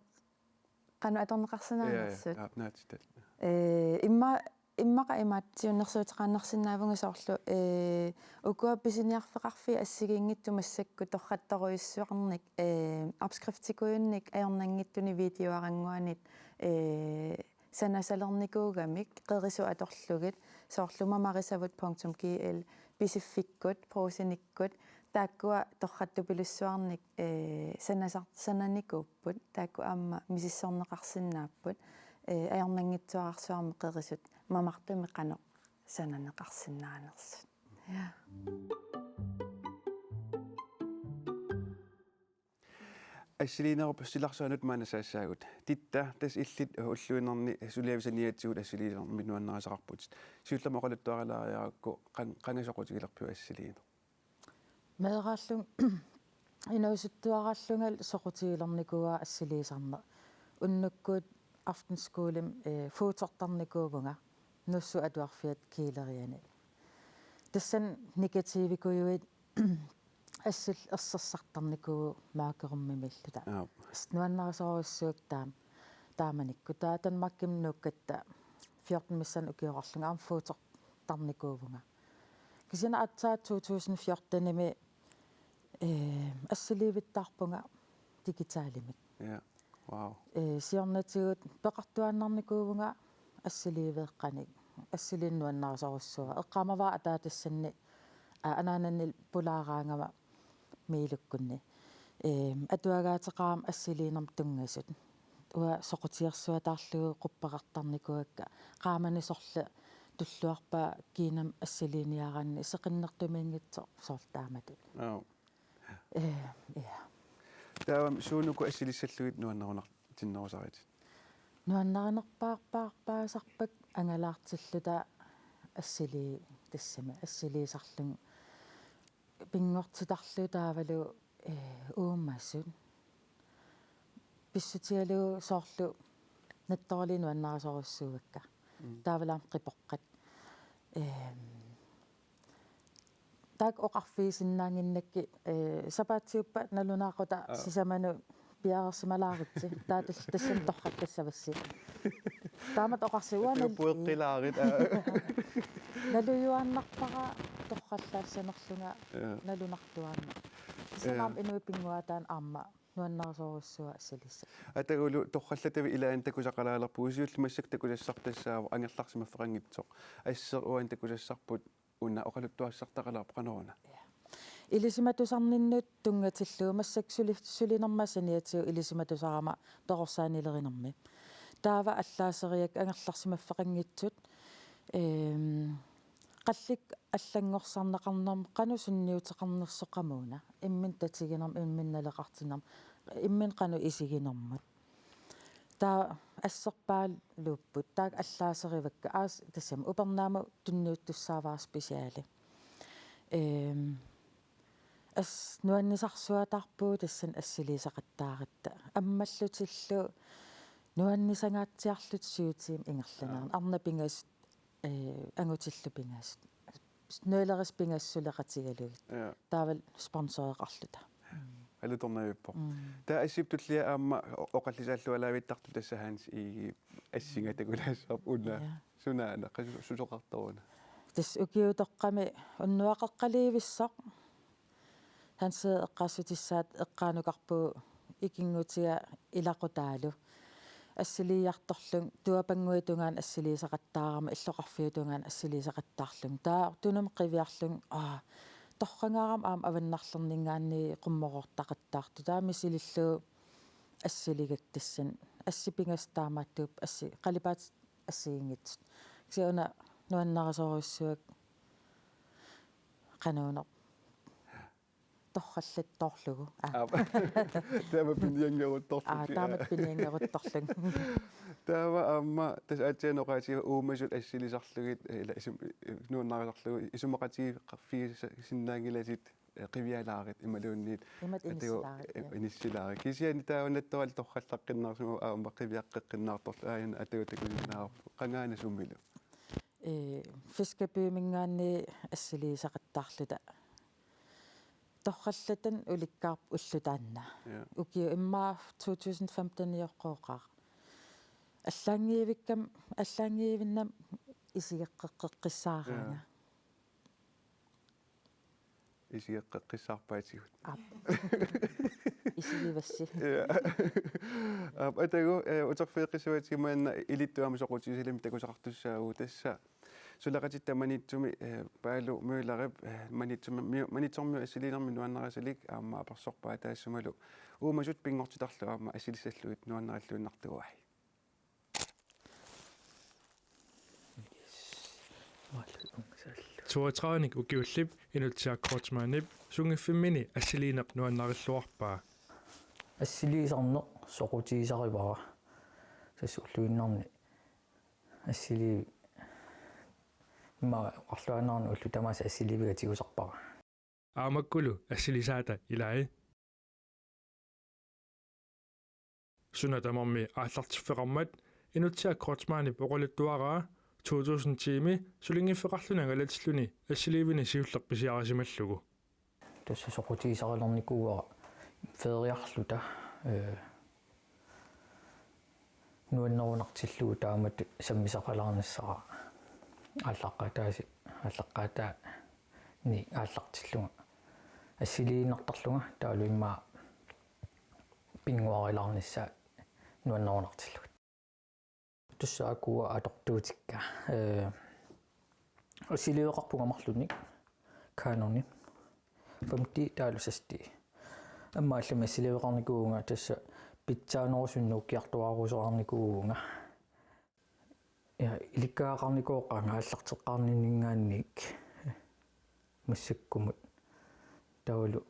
qanoq atorneqarsinnaanissat. Ja, ja, ja, naatitat. Ee, imma-, immaqa imaattoq siunnersuuteqaannarsinnaavunga soorlu, ee, ukua pisiniarfeqarfiit assigiinngitsut massakkut torrattorujussuarnik, ee, opskriftikujunnik ajornanngitsunik videoarannguanit, ee, sanasalernikuugamik qerisut atorlugit soorlu mamarisavut punktum G L pisiffikkut, Brugsenikkut, taakkua torrattupilussuarnik, ee, sanasar-, sananikuupput, taakku aamma misissorneqarsinnaapput, ee, ajornanngitsuararsuarmik qerisut mamartumik qanoq sananeqarsinnaanersut. Ja. Assiliinerup silarsuanut maanna saassaagut. Titta, tassa illit ulluinnarni suliavit saniatigut assiliinermik nuannarisaqarputit. Siullermik oqaluttuarilaariarakku qan-, qanga soqutigilerpiuk assiliineq? Meeraallunga inuusuttuaraallungalu soqutigilernikuuara assiliisarneq. Unnukkut aftenskolemi, eh, fotortarnikuuvunga Nuussut Atuarfiata Kiileriani. Tassani negativikujuit assillit ersersartarnikuupput mørkerummiilluta. Aap. Assut nuannarisorujussuuakka taama, taamanikkut. Taava Danmarkimi nuukkatta fjorten missaani ukioqarlunga aamma fotortarnikuuvunga. Kisianni aatsaat to tusind fjortenimi, eh, assiliivittaarpunga digitalimik. Ja, wow. Eh, siornatigut peqartuaannarnikuuvunga assiliiveeqqanik, assiliineq nuannarisorujussuuara. Eqqaamavara ataatassanni, aa, anaanannillu pulaaraangama Miilukkunni. Ehm, atuagaateqarama assiliinermut tunngasut. Uanga soqutigersuataarlugu quppeqartarnikuuakka. Qaamani sorleq tulluarpaa kiinami assiliiniaraanni seqinnertumiinngitsoq soorlu taamatut. Aap. Ehm, ja. Taava suut uku assilissallugit nuannarunar-, tinnerusaritit? Nuannarinerpaarpaarpaasarpakka angalaartilluta assilii-, tassami assiliisarlunga pinngortitarlugu taavalu, Ee, uumasut. Pissutigalugu soorlu nattoraliaq nuannarisorujussuuakka. Mm. Taavalu aamma qipoqqat. Ehm, taakku oqarfigisinnaannginnakkit, ee, sapaatiuppat nalunaaqutaq Aa. sisamanut piareersimalaaritsi. Taava tas-, tassani torrallassavassi. Taamatut oqarsi uanga nal-, Pueqqilaarit, aa. nalujuaannarpara torrallaassanerlunga Ja. nalunartuaannaq. Tassami Ja. aamma inuit pinnguaataanni aamma nuannarisorujussuaq assilissat. Atagu torrallatavit ilaanni takusaqalaalerpugut, siullermik massakkut takusassarput tassaavoq angerlarsimaffeqanngitsoq. Asseq uani takusassarput una oqaluttuassartaqalaarpoq qanoruna. Ja. Ilisimatusarninnut tunngatillugu massakkut suli-, sulinerma saniatigut ilisimatusarama perorsaanilerinermi. Taava allaaseriakka angerlarsimaffeqanngitsut, ehm, qallikkut allanngorsarneqarnermut qanoq sunniuteqarnersoq qamuuna. Imminut tatiginermut, imminut naleqartinnermut, imminut qanoq isiginermut. Taava asserpaaluupput, taakku allaaserivakka, aas-, tassami upernaamut tunniuttussaavara speciali. Ehm, as-, nuannisarsuataarpugut tassani assiliisaqattaaratta. Ammallutillu nuannisangaatsiarluta syv timer ingerlaneranni. Aa. Arnat pingasut, ee, angutillu pingasut. Nøglerisaat pingasut suleqatigalugit. Ja. Taavalu sponsoreqarluta. Alutornavippoq. Mm. Taava assip tullia aamma o-, oqallisaallualaavittartoq tassa Hans Egedep assinga takulaassavarput una. Ja. Sunaana, qas-, susoqartoruna. Tassa ukiutoqqami unnuaqeqqaliivissoq. Hansi eqqaassutissaata eqqaanukarpugut ikinngutiga ilaqutaalu. Assiliiartorlunga tuapannguit tungaanut assiliisaqattaarama illoqarfiup tungaanut assiliisaqattaarlunga. Taava tunumut qiviarlunga, aa, torrangaarama aamma avannarlerninngaanniit qummoroortaqattaartoq. Taava misilillugu assiligakku tassani. Assit pingasut taamaattuupput assi-, qalipaatit assigiinngitsut. Kisianni una nuannarisorujussuakka qanuuneq. Torrallattoorlugu. Aa. Aap. Taama pinianngeruttorlugu. Aa, taama pinianngeruttorlugu. Taava aamma tassa aatsaat oqaatigaara uumasut assilisarlugit, eh, ila isum-, eh, nuannarisarlugu isumaqatigiiffigis-, sinnaanngilatit, eh, qivialaarit imaluunniit. Imatut atagu, inissilaarit, eh, ja. Inissilaarit. Kisianni taava nattorali torrallaqqinnaarsimavoq aamma qiviaqqeqqinnaartorlu aajuna atagu takusinnaavarput. Qangaana sumilu? Eh, Fiskerbyminngaanniit assiliisaqattaarluta. Torrallatanik ulikkaarput ulloq taanna. Ja. Ukiut immaqa to tusind femten-ioqqooqaaq. Allaanngivikkam-, allaanngivinnam isigeqqeqqissaaraanga. Ja. Isigeqqeqqissaarpaatigut. Aap. Isigivassi. Ja. Aap, atagu, eh, uterfigeqqissavaatigut maanna ilittut aamma soqutigisalimmik takusaqartussaavugut tassa. Suleqatitta Maniitsumi, eh, Paalu Møllerip, eh, Maniitsumi, Maniitsormiut assiliinermi nuannarisalik aamma apersorpaa taassumalu uumasut pinngortitarlu aamma assilissallugit nuannarilluinnartuuai. Toogtredive-nik ukiullip Inutsiaq Kreutzmannip sunngiffimmini assiliineq nuannarilluarpaa. Assiliisarneq soqutigisarivara. Tassa ulluinnarni assiliivik immaqa oqarluaannarani ullut tamaasa assiliiviga tigusarpara. Aamakkulu assilisaata ilai. Suna tamarmi aallartiffeqarmat Inutsiaq Kreutzmannip oqaluttuaraa to tusind ti-mi sulinngiffeqarluni angalatilluni assiliivini siulleq pisiarisimallugu. Tassa soqutigisarilernikuuara feriarluta, eh, nuannerunartillugu taamatut sammisaqalaarnissara aallaqqaataasi-, aallaqqaataani aallartillunga assiliinnartarlunga taavalu immaqa pinnguarilaarnissaa nuannerunartillugit. Tassa ukua atortuutikka, eh, assiliiveqarpunga marlunnik Canoni fem D taavalu seks D. Aamma allamik assiliiveqarnikuuvunga tassa pitsaanerusumik nuukkiartuaarusoqarnikuuvunga. Ja, ilikkagaqarnikooqaanga aallarteqqaarninninngaanniit massakkumut. Taavalu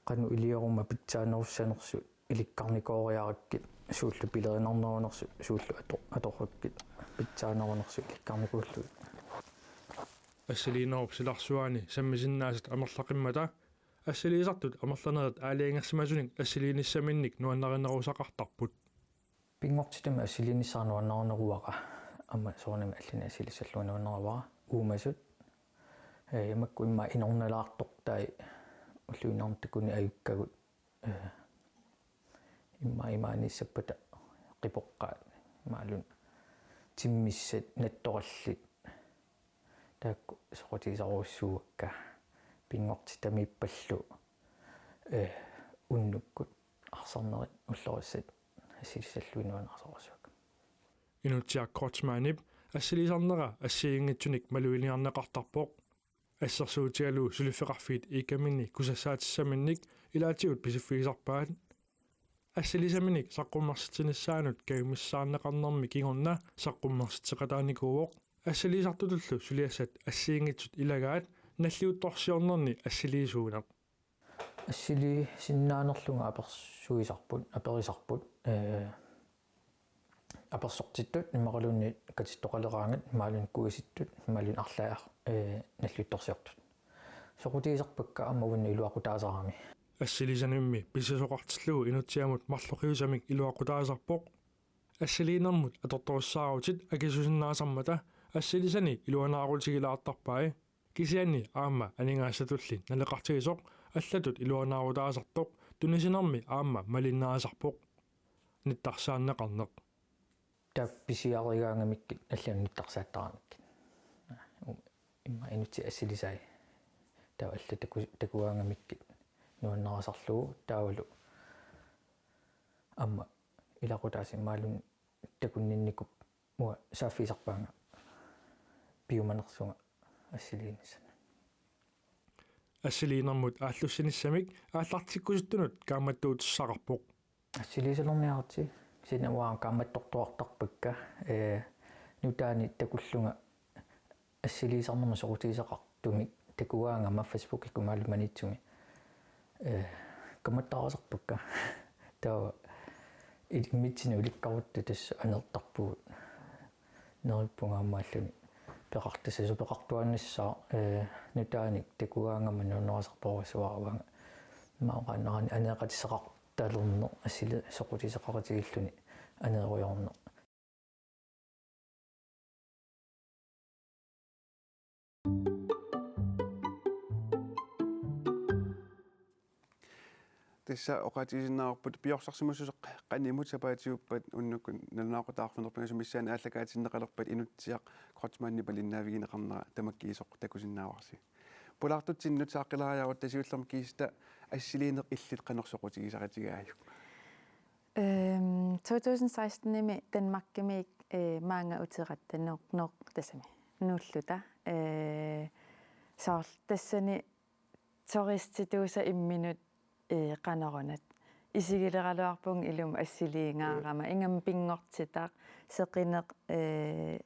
qanoq ilioruma pitsaanerussanersut ilikkarnikooriarakkit suullu pilerinarnerunersut suullu ato-, atorakkit pitsaanerunersut ilikkarnikuullugit. Assiliinerup silarsuaani sammisinnaasat amerlaqimmata Assiliisartut amerlanerit aalajangersimasunik assiliinissaminnik nuannarinerusaqartarput. Pinngortitami assiliinissara nuannarineruara, aamma soorunami allanik assiliissallunga nuannarineruara, uumasut. Ee, makku immaqa inornalaartortai ulluinnarni takuneq ajukkagut. Ee, immaqa imaaniissappata qipoqqaat, imaluunniit timmissat, nattorallit. Taakku soqutigisarujussuuakka, pinngortitamiippallu, ee, unnukkut arsarnerit ullorissat assiliissallugit nuannarisorujussuuakka. Inutsiaq Kreutzmannip assiliisarnera assigiinngitsunik maluginiarneqartarpoq. Assersuutigalugu suliffeqarfiit ICAM-ini kusassaatissaminnik ilaatigut pisiffigisarpaat. Assiliisaminik saqqummersitsinissaanut kajumissaarneqarnermi kingorna saqqummersitseqataanikuuvoq. Assiliisartutullu suliassat assigiinngitsut ilagaat nalliuttorsiornerni assiliisuuneq. Assiliisinnaanerlunga apersuisarput, aperisarput, ee, apersortittut imaluunniit katittoqaleraangat imaluunniit kuisittut imaluunniit arlaat, ee, nalliuttorsiortut. Soqutigisarpakka aamma uannut iluaqutaasarami. Assiliisanimmi pissisoqartillugu Inutsiamut marloqiusamik iluaqutaasarpoq. Assiliinermut atortorussaarutit akisusinnaasarmata assiliisani iluanaarutigilaartarpai. Kisianni aamma aningaassatulli naleqartigisoq allatut iluanaarutaasartoq tunisinermi aamma malinnaasarpoq. Nittarsaanneqarneq. Taava pisiarigaangamikkit allanut nittarsaattaramikkit. Immaqa inuttut assilisai. Taava allat taku-, takugaangamikkit nuannarisarlugu taavalu aamma ilaqutaasimaalun takunninnikuuvoq, uanga saaffigisarpaanga piumanersunga assiliinissannut. Assiliinermut aallussinissamik aallartikkusuttunut kaammattuutissaqarpoq. Assiliisalerniaritsi, kisianni uanga kaammattortuartarpakka, ee, nutaanik takullunga assiliisarnermut soqutigisaqartumik takugaangama Facebookikkut imaluunniit Maniitsumi, ee, kaammattarisarpakka. Taava il-, immitsinnut ilikkarutta tassa aneertarpugut. Neriuppunga aamma allanik peqartussaq, peqartuaannassaaq, ee, nutaanik takugaangama nuannarisarparujussuuara uanga. Immaqa oqaannarani aneeqatissaqartalerneq, assiliineq soqutigisaqaqatigilluni aneerujoorneq. Tassa oqaatigisinnaavarput piorsarsimassuseq qanimut sapaatiuppat unnukkut nalunaaqutaq arfineq-pingasut missaani aallakaatinneqalerpat Inutsiaq Kreutzmannip malinnaavigineqarnera tamakkiisoq takusinnaavarsi. Pulaartutsinnut saaqqilaariarutta siullermik Kista, assiliineq illit qanoq soqutigisaqatigaajuk? Øhm, to tusind seksten-imi Danmarkimi, øh, maanga uteqatta Nuuk, Nuuk tassami nuulluta. Øh, soorlu tassani turistituusa imminut, øh, qanoruna. Isigileraluarpunga ilumut assiliigaarama. Ingammik pinngortitaq, seqineq, øh,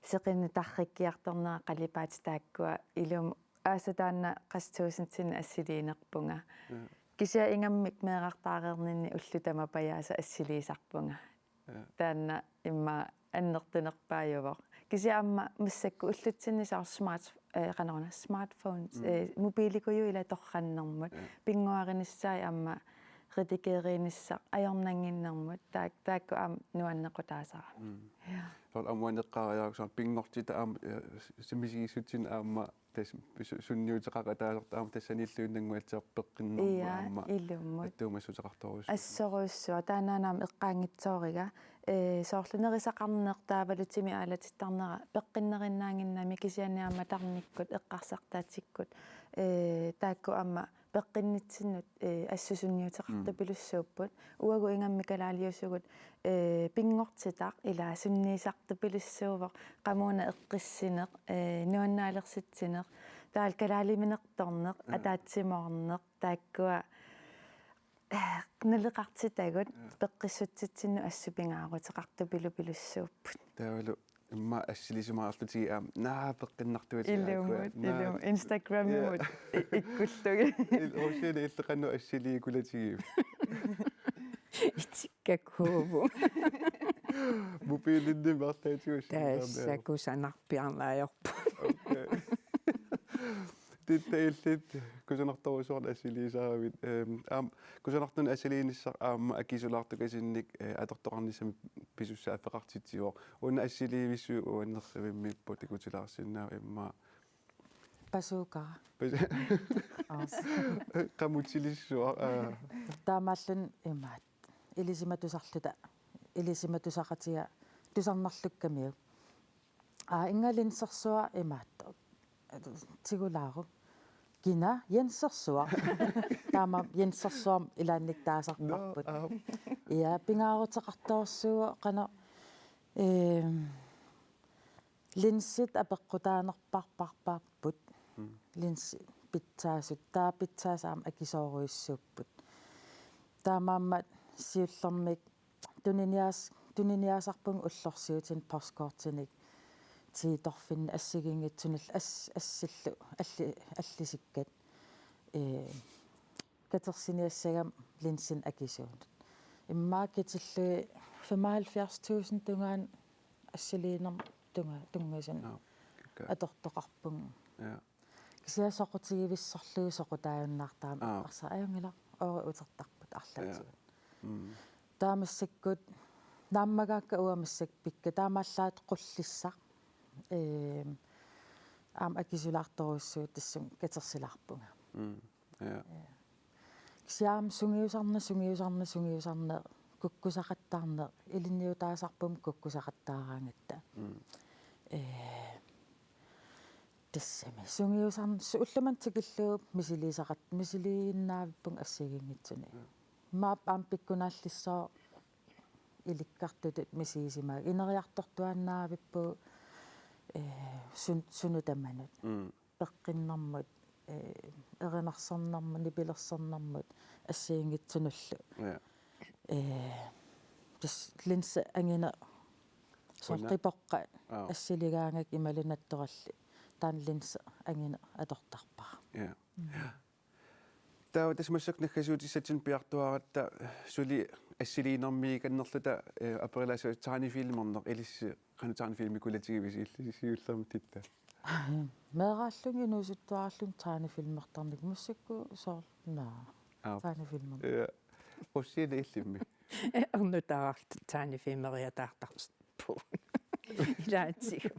seqineq tarrikkiartornera, qalipaatit taakkua, ilumut aasaq taanna qassit tusindinik assiliinerpunga. Ja. Kisianni ingammik meerartaareerninni ullut tamat pajaasa assiliisarpunga. Ja. Taanna immaqa annertunerpaajuvoq. Kisianni aamma massakkut ullutsinni soorlu smart-, øh, qanoruna, smartphones, mm, øh, mobiilikujuit ila torrannermut. Ja. Pinnguarinissaat aamma redigeriinissaq ajornannginnermut, taak-, taakku aamma nuannequtaasarami. Mm. Ja. Soorlu aamma uani eqqaariaruk soorlu pinngortitaq aamma, eh, s-, s-, misigissutsineq aamma tassa su-, sunniuteqaqataasartoq aamma tassaniilluinnannguatsiaq peqqinnermut. Ja, aamma ilumut. Attuumassuteqartorujussuuvoq. Assorujussuaq, taannaana aamma eqqaanngitsooriga, eh, soorlu nerisaqarneq taavalu timi aalatittarnera peqqinnerinnaannginnami, kisianni aamma tarnikkut, eqqarsartaatsikkut, eh, taakku aamma peqqinnitsinnut, eh, assut sunniuteqartupilussuupput. Mm. Uagut ingammik kalaaliusugut, eh, pinngortitaq ila sunniisartupilussuuvoq, qamuuna eqqissineq, eh, nuannaalersitsineq, taavalu kalaaliminertorneq, ja, ataatsimoorneq, taakkua, eh, naleqartitagut, ja, peqqissutsitsinnut assut pingaaruteqartupilupilussuupput. Taavalu immaqa assilisimaarlutigit aamma, naa, peqqinnartuatit. Ilumut, aakkua, naa, ilumut. Instagramimut, ja, i-, ikkullugit. Il-, usiani illeqannu assiliikulatigivi. Itikkakuuvu. Mobiilinni meerlaatigut assiliinermi. Tassa kusanarpiarneq ajorpoq. Okay. Illit, illit kusanartorujussuarnik assiliisaaravit, ehm, aamma kusanartunik assiliinissaq aamma akisulaartukasinnik, eh, atortoqarnissamik pisussaaffeqartitsivoq. Una assiliivissui uanga nerrivimmiippoq takutilaarsinnaavat immaqa. Bazooka. Bas-, Aas. Qamutilissuaq, aa. Taamaalluni imaattoq. Ilisimatusarluta. Ilisimatusaqatiga tusarnarlukkamiuk. Aa, inga linsersuaq imaattoq. Tigulaaruk. Kina Jensersuaq. Taama Jensersuarmik ilaannik taasarparput. No, aa. Ja, pingaaruteqartorsuuvoq qanoq, ehm, linsit apeqqutaanerpaarpaarput. Mm. Linsit pitsaasut. Taava pitsaasut aamma akisoorujussuupput. Taamaammat siullermik tuniniaas-, tuniniaasarpunga ullorsiutinik postkortinik tiitorfinni assigiinngitsunillu as-, assillu alli-, allisikkat. Ee, katersiniassagama linsinik akisuunut. Immaqa katillugit femoghalvfjerds tusind tungaanut assiliinermut tunga-, tunngasunik. Nå, okay. Atortoqarpunga. Ja. Kisianni soqutigivissorlugu soqutaajunnaartarami. Aa. Eqqarsarpunga ajunngilaq, oori utertarput arlaatigut. Ja. Mm. Taava massakkut naammagaakka uanga massakkut pikka taamaallaat qullissaq. Ehm, aamma akisulaartorujussuuvoq tassunga katersilaarpunga. Mm. Ja. Ja. Kisianni aamma sungiusarneq, sungiusarneq, sungiusarneq, kukkusaqattaarneq, ilinniutaasarpummi kukkusaqattaaraangatta. Mm. Ee, tassami. Sungiusarn-, su-, ullumimut tikillugu misiliisaqat-, misiliinnaavippunga assigiinngitsunik. Mm. Maap aamma pikkunaallissaaq ilikkartutut misigisimagakku. Ineriartortuaannaavippugut, ee, sun-, sunut tamanut. Mm. Peqqinnarmut, ee, erinarsornermut, nipilersornermut, assigiinngitsunullu. Ja. Ee, tassa linsi angineq soorlu Una. Qipoqqat Aa. Assiligaangakku imaluunniit nattorallit. Taanna linsi angineq atortarpara. Ja. Mm. Ja. Taava tassa massakkut naggasiutissatsinnut piartuaratta suli assiliinermiikannerluta, eh, aperilaassavasi tegnefilmerneq ilissi qanoq tegnefilmikulatigivisi illit siullermik Titta? Meeraallunga inuusuttuarallunga tegnefilmertarnikuuara massakkut soorlu naa. Aap. Tegnefilmer. Ja. Qusiina illimmi? Ernutaarallartoq tegnefilmeriataartarpoq. Ilaatigut.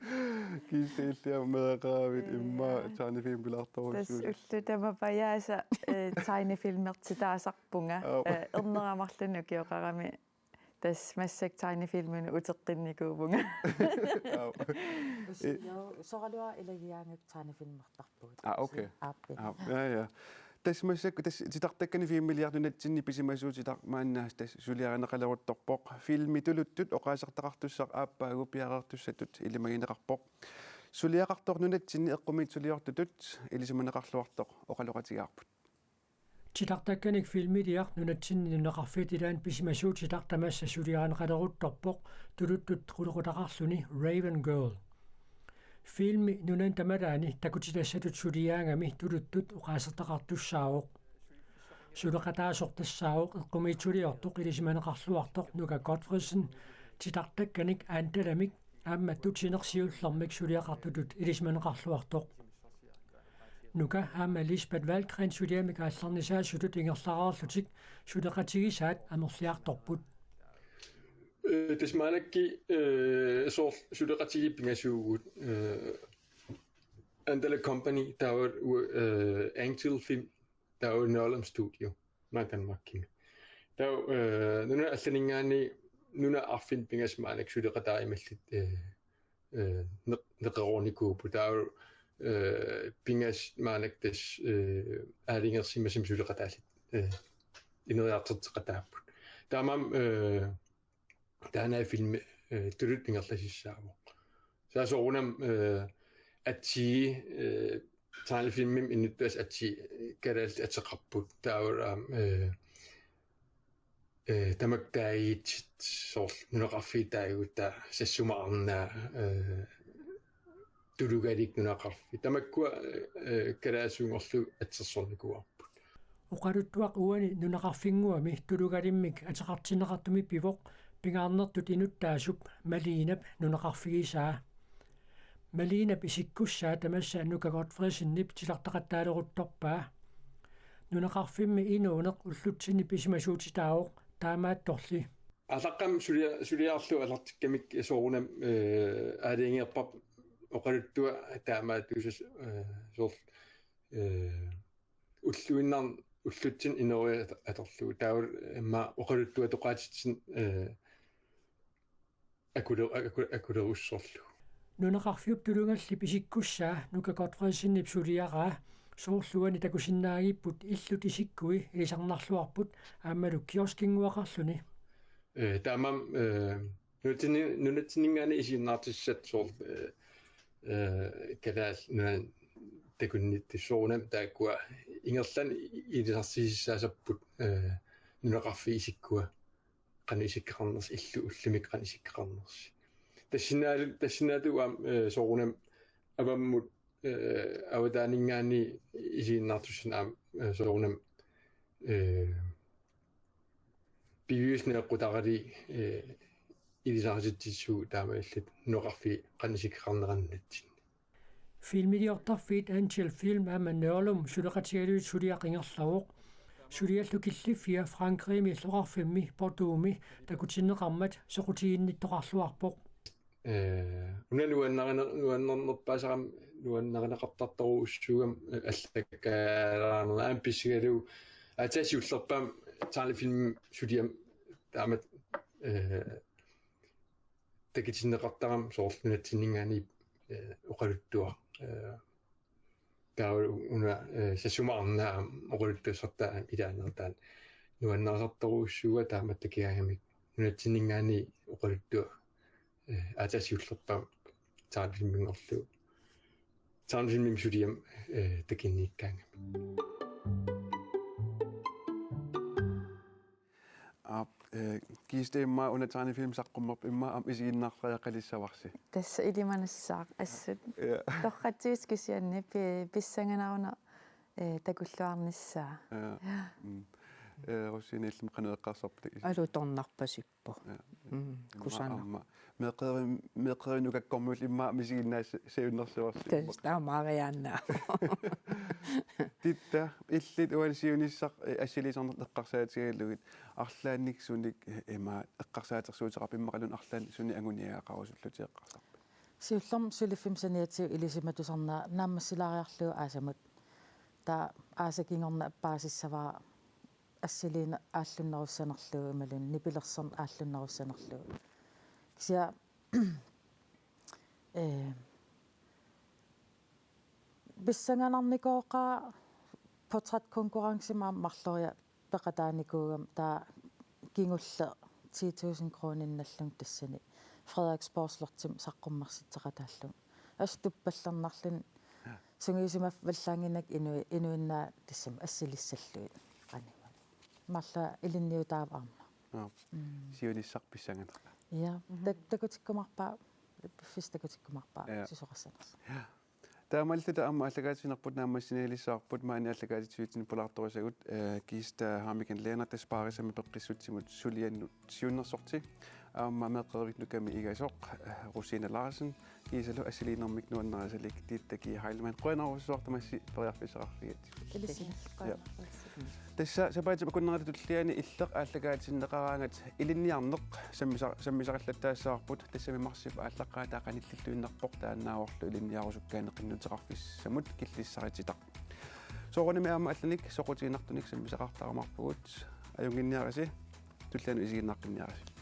Kiisa illit aamma meeraqaravit immaqa Ee. Tegnefilmilaartorujussuusoq. Tassa ullut tamapajaasa, eh, tegnefilmertitaasarpunga. Aap. Eh, ernera marlunnik ukioqarami tassa massakkut tegnefilminut uteqqinnikuuvunga. Aap. Us-, Eh. Jo, soraluara ilagigaangakku tegnefilmertarpugut. Ah, okay. Aap. Aap, ja, ja. Tassa massakkut tassa titartakkanik filmiliartut nunatsinni pisimasuutitaq maanna tassa suliarineqaleruttorpoq. Filmi Tuluttut oqaasertaqartussaq aappaagu piareertussatut ilimagineqarpoq. Suliaqartoq nunatsinni eqqumiitsuliortutut ilisimaneqarluartoq oqaloqatigaarput. Titartakkanik filmiliaq nunatsinni nunaqarfiit ilaanni pisimasuutitaq tamassa suliarineqaleruttorpoq Tuluttut qulequtaqarluni Raven Girl. Filmi nunani tamalaani takutitassatut suliaangami Tuluttut oqaasertaqartussaavoq. Suleqataasoq tassaavoq eqqumiitsuliortoq ilisimaneqarluartoq Nuka Godtfredsen, titartakkanik Andalamik aamma Tutsineq siullermik suliaqartutut ilisimaneqarluartoq. Nuka aamma Lisbeth Wahlgren suliamik aallarnisaasutut ingerlareerlutik suleqatigisaat amerliartorput. Eh, tassa maannakkut, eh, soorlu suleqatigiit pingasuuvugut, eh, Andala Company, taava, eh, Angel Film, taava Nørlem Studio, maanna Danmarkimi. Taava, eh, nunani allaninngaanniit nunap arfineq-pingasoq maannakkut suleqataajumallutik, eh, eh, neq-, neqeroornikuupput. Taava, eh, pingasut maannakkut tassa, eh, aalajangersimasumik suleqataallutik, eh, ineriartorteqataapput. Taamaammat, eh, taanna filmi, eh, Tuluttut ingerlassaavoq. Tassa soorunami, eh, atii, eh, tegnefilmimi inuttut atii, eh, kalaallit ateqarput. Taava aamma, eh, eh, tamakku taaguutit soorlu nunaqarfiit taaguutaa Sassuma Arnaa, eh, Tulugalik nunaqarfik. Tamakkua, eh, kalaallisuunngorlugit atsersornikuuarput. Oqaluttuaq uani nunaqarfinnguami Tulugalimmik ateqartinneqartumi pivoq pingaarnertut inuttaasup Malinap nunaqarfigisaa. Malinap isikkussaa tamassa Nuka Godtfredsenip titartaqattaaleruttorpaa. Nunaqarfimmi inuuneq ullutsinni pisimasuutitaavoq, taamaattorli. Aallaqqaammut sulia-, suliarlugu aallartikkamik soorunami, eh, aalajangerparput oqaluttuaq taamaattuusas, eh, soorlu, eh, ulluinnarni ullutsinni inooriaat atorlugu. Taava immaqa oqaluttuatoqaatitsineq, eh, akule-, aku-, akulerussorlugu. Nunaqarfiup tulungallip isikkussaa Nuka Godtfredsenip suliaraa, soorlu uani takusinnaagipput illut isikkui ilisarnarluarput aammalu kioskinnguaqarluni. Eh, taamaammat, eh, nunatsinni-, nunatsinninngaanniit isiginnaartissat soorlu, eh, eh, Kalaallit Nunaanni takunnittut soorunami taakkua ingerlaannaq ilisarsiissaassapput, eh, nunaqarfiit isikkua qanoq isikkoqarnersoq, illut ullumikkut qanoq isikkoqarnersoq. Tassinaal-, tassinnaatut aamma, eh, soorunami avammut, eh, avataaninngaanniit isiginnaartussanik aamma, eh, soorunami, eh, piviusunik eqqutarali, eh, ilisarititsissuugut taamaalillutik nunaqarfiit qanoq isikkoqarnerat nunatsinni. Filmiliortarfiit Angel Film aamma Nørlum suleqatigalugit suliaq ingerlavoq. Suliallu killiffia Frankrigimi illoqarfimmi Bordeauxmi takutinneqarmat soqutiginnittoqarluarpoq. Eh, una nuannarina-, nuannarnerpaasarami nuannarineqartartorujussuugami, eh, allakkaalaarneq aamma pissigalugu aatsaat siullerpaamik tegnefilmimi suliami taamatut, eh, takutinneqartarami soorlu nunatsinninngaanniit, eh, oqaluttuaq, eh, taava una, eh, sasumaarnaa oqaluttuassartaa ilaanertaan nuannarisartorujussuuara taamatut takugaangamik nunatsinninngaanniit oqaluttuaq, eh, aatsaat siullerpaamik tegnefilminngorlugu. Tegnefilmimi suliami, eh, takunniikkaangamik. Aap, eh, Kista, immaqa una tegnefilm saqqummerpoq, immaqa aamma isiginnaartariaqalissavarsi. Tassa ilimanassaaq assut. Ja. Torratsivissut kisianni pi-, pissanganaruna, eh, takulluarnissaa. Ja. Ja. Mm. Eh, Rosine, illimmi qanoq eqqarsarpit? Alutornarpasippoq. Ja. Mm, immaqa kusanaq. Aamma meeqqeri-, meeqqerivinnut kakkormiullu immaqa isiginnaassagunarsivarsi. Tassa taamaariaannaa. Titta, illit uani siunissaq, eh, assiliisarnertut eqqarsaatigalugit arlaannik sunik, eh, ima eqqarsaatersuuteqarpit, immaqaluunniit arlaannik sunik anguniagaqarusullutit eqqarsarpit? Siullermik suliffimmi saniatigut ilisimatusarnera naammassilaariarlugu aasamut. Taava aasap kingorna paasissavara assiliineq aallunnerussanerlugu imaluunniit nipilersorneq aallunnerussanerlugu. Kisianni, eh, pissanganarnikooqaaq portrætkonkurrencemi aamma marloriarlunga peqataanikuugama, taava kingulleq ti tusind kroninik nallugu tassani Frederiksborg Slottimi saqqummersitseqataallunga. Assut tuppallernarluni. Ja. Sungiusimavallaannginnakku inui-, inuinnaat tassami assilissallugit qanimut. Marloriarlunga ilinniutaavoq aamma. Ja. Mm. Siunissaq pissanganarpoq. Ja. Mhm. Tak-, takutikkumaarpaa, piffissaq takutikkumaarpaa, ja, susoqassanersoq. Ja. Taamaalilluta aamma aallakaatitsinerput naammassiniaalissavarput, maani aallakaatitsivitsinnut pulaartorisagut, eh, Kista Hammeken Lennert, tassa Paarisami peqqissutsimut suliannut siunnersorti. Aamma meeqqerivinnut Nukami igasoq, eh, Rosine Larsen, kiisalu assiliinermik nuannarisalik Titta G. Heilmann. Qujanarujussuaq tamassi periarfissaqarfigigatsigut. Ilisimaneq. Ja. Qujanarujussuaq. Tassa sapaatip akunnerata tulliani Illeq aallakaatinneqaraangat ilinniarneq sammisa-, sammisaqallattaassavarput, tassami marsip aallaqqaataa qanillilluinnarpoq, taannaavorlu ilinniarusukkaanni qinnuteqarfissamut killissarititaq. Soorunami aamma allanik soqutiginartunik sammisaqartarumaarpugut, ajunnginniarisi, tullianut isiginnaqqinniarisi.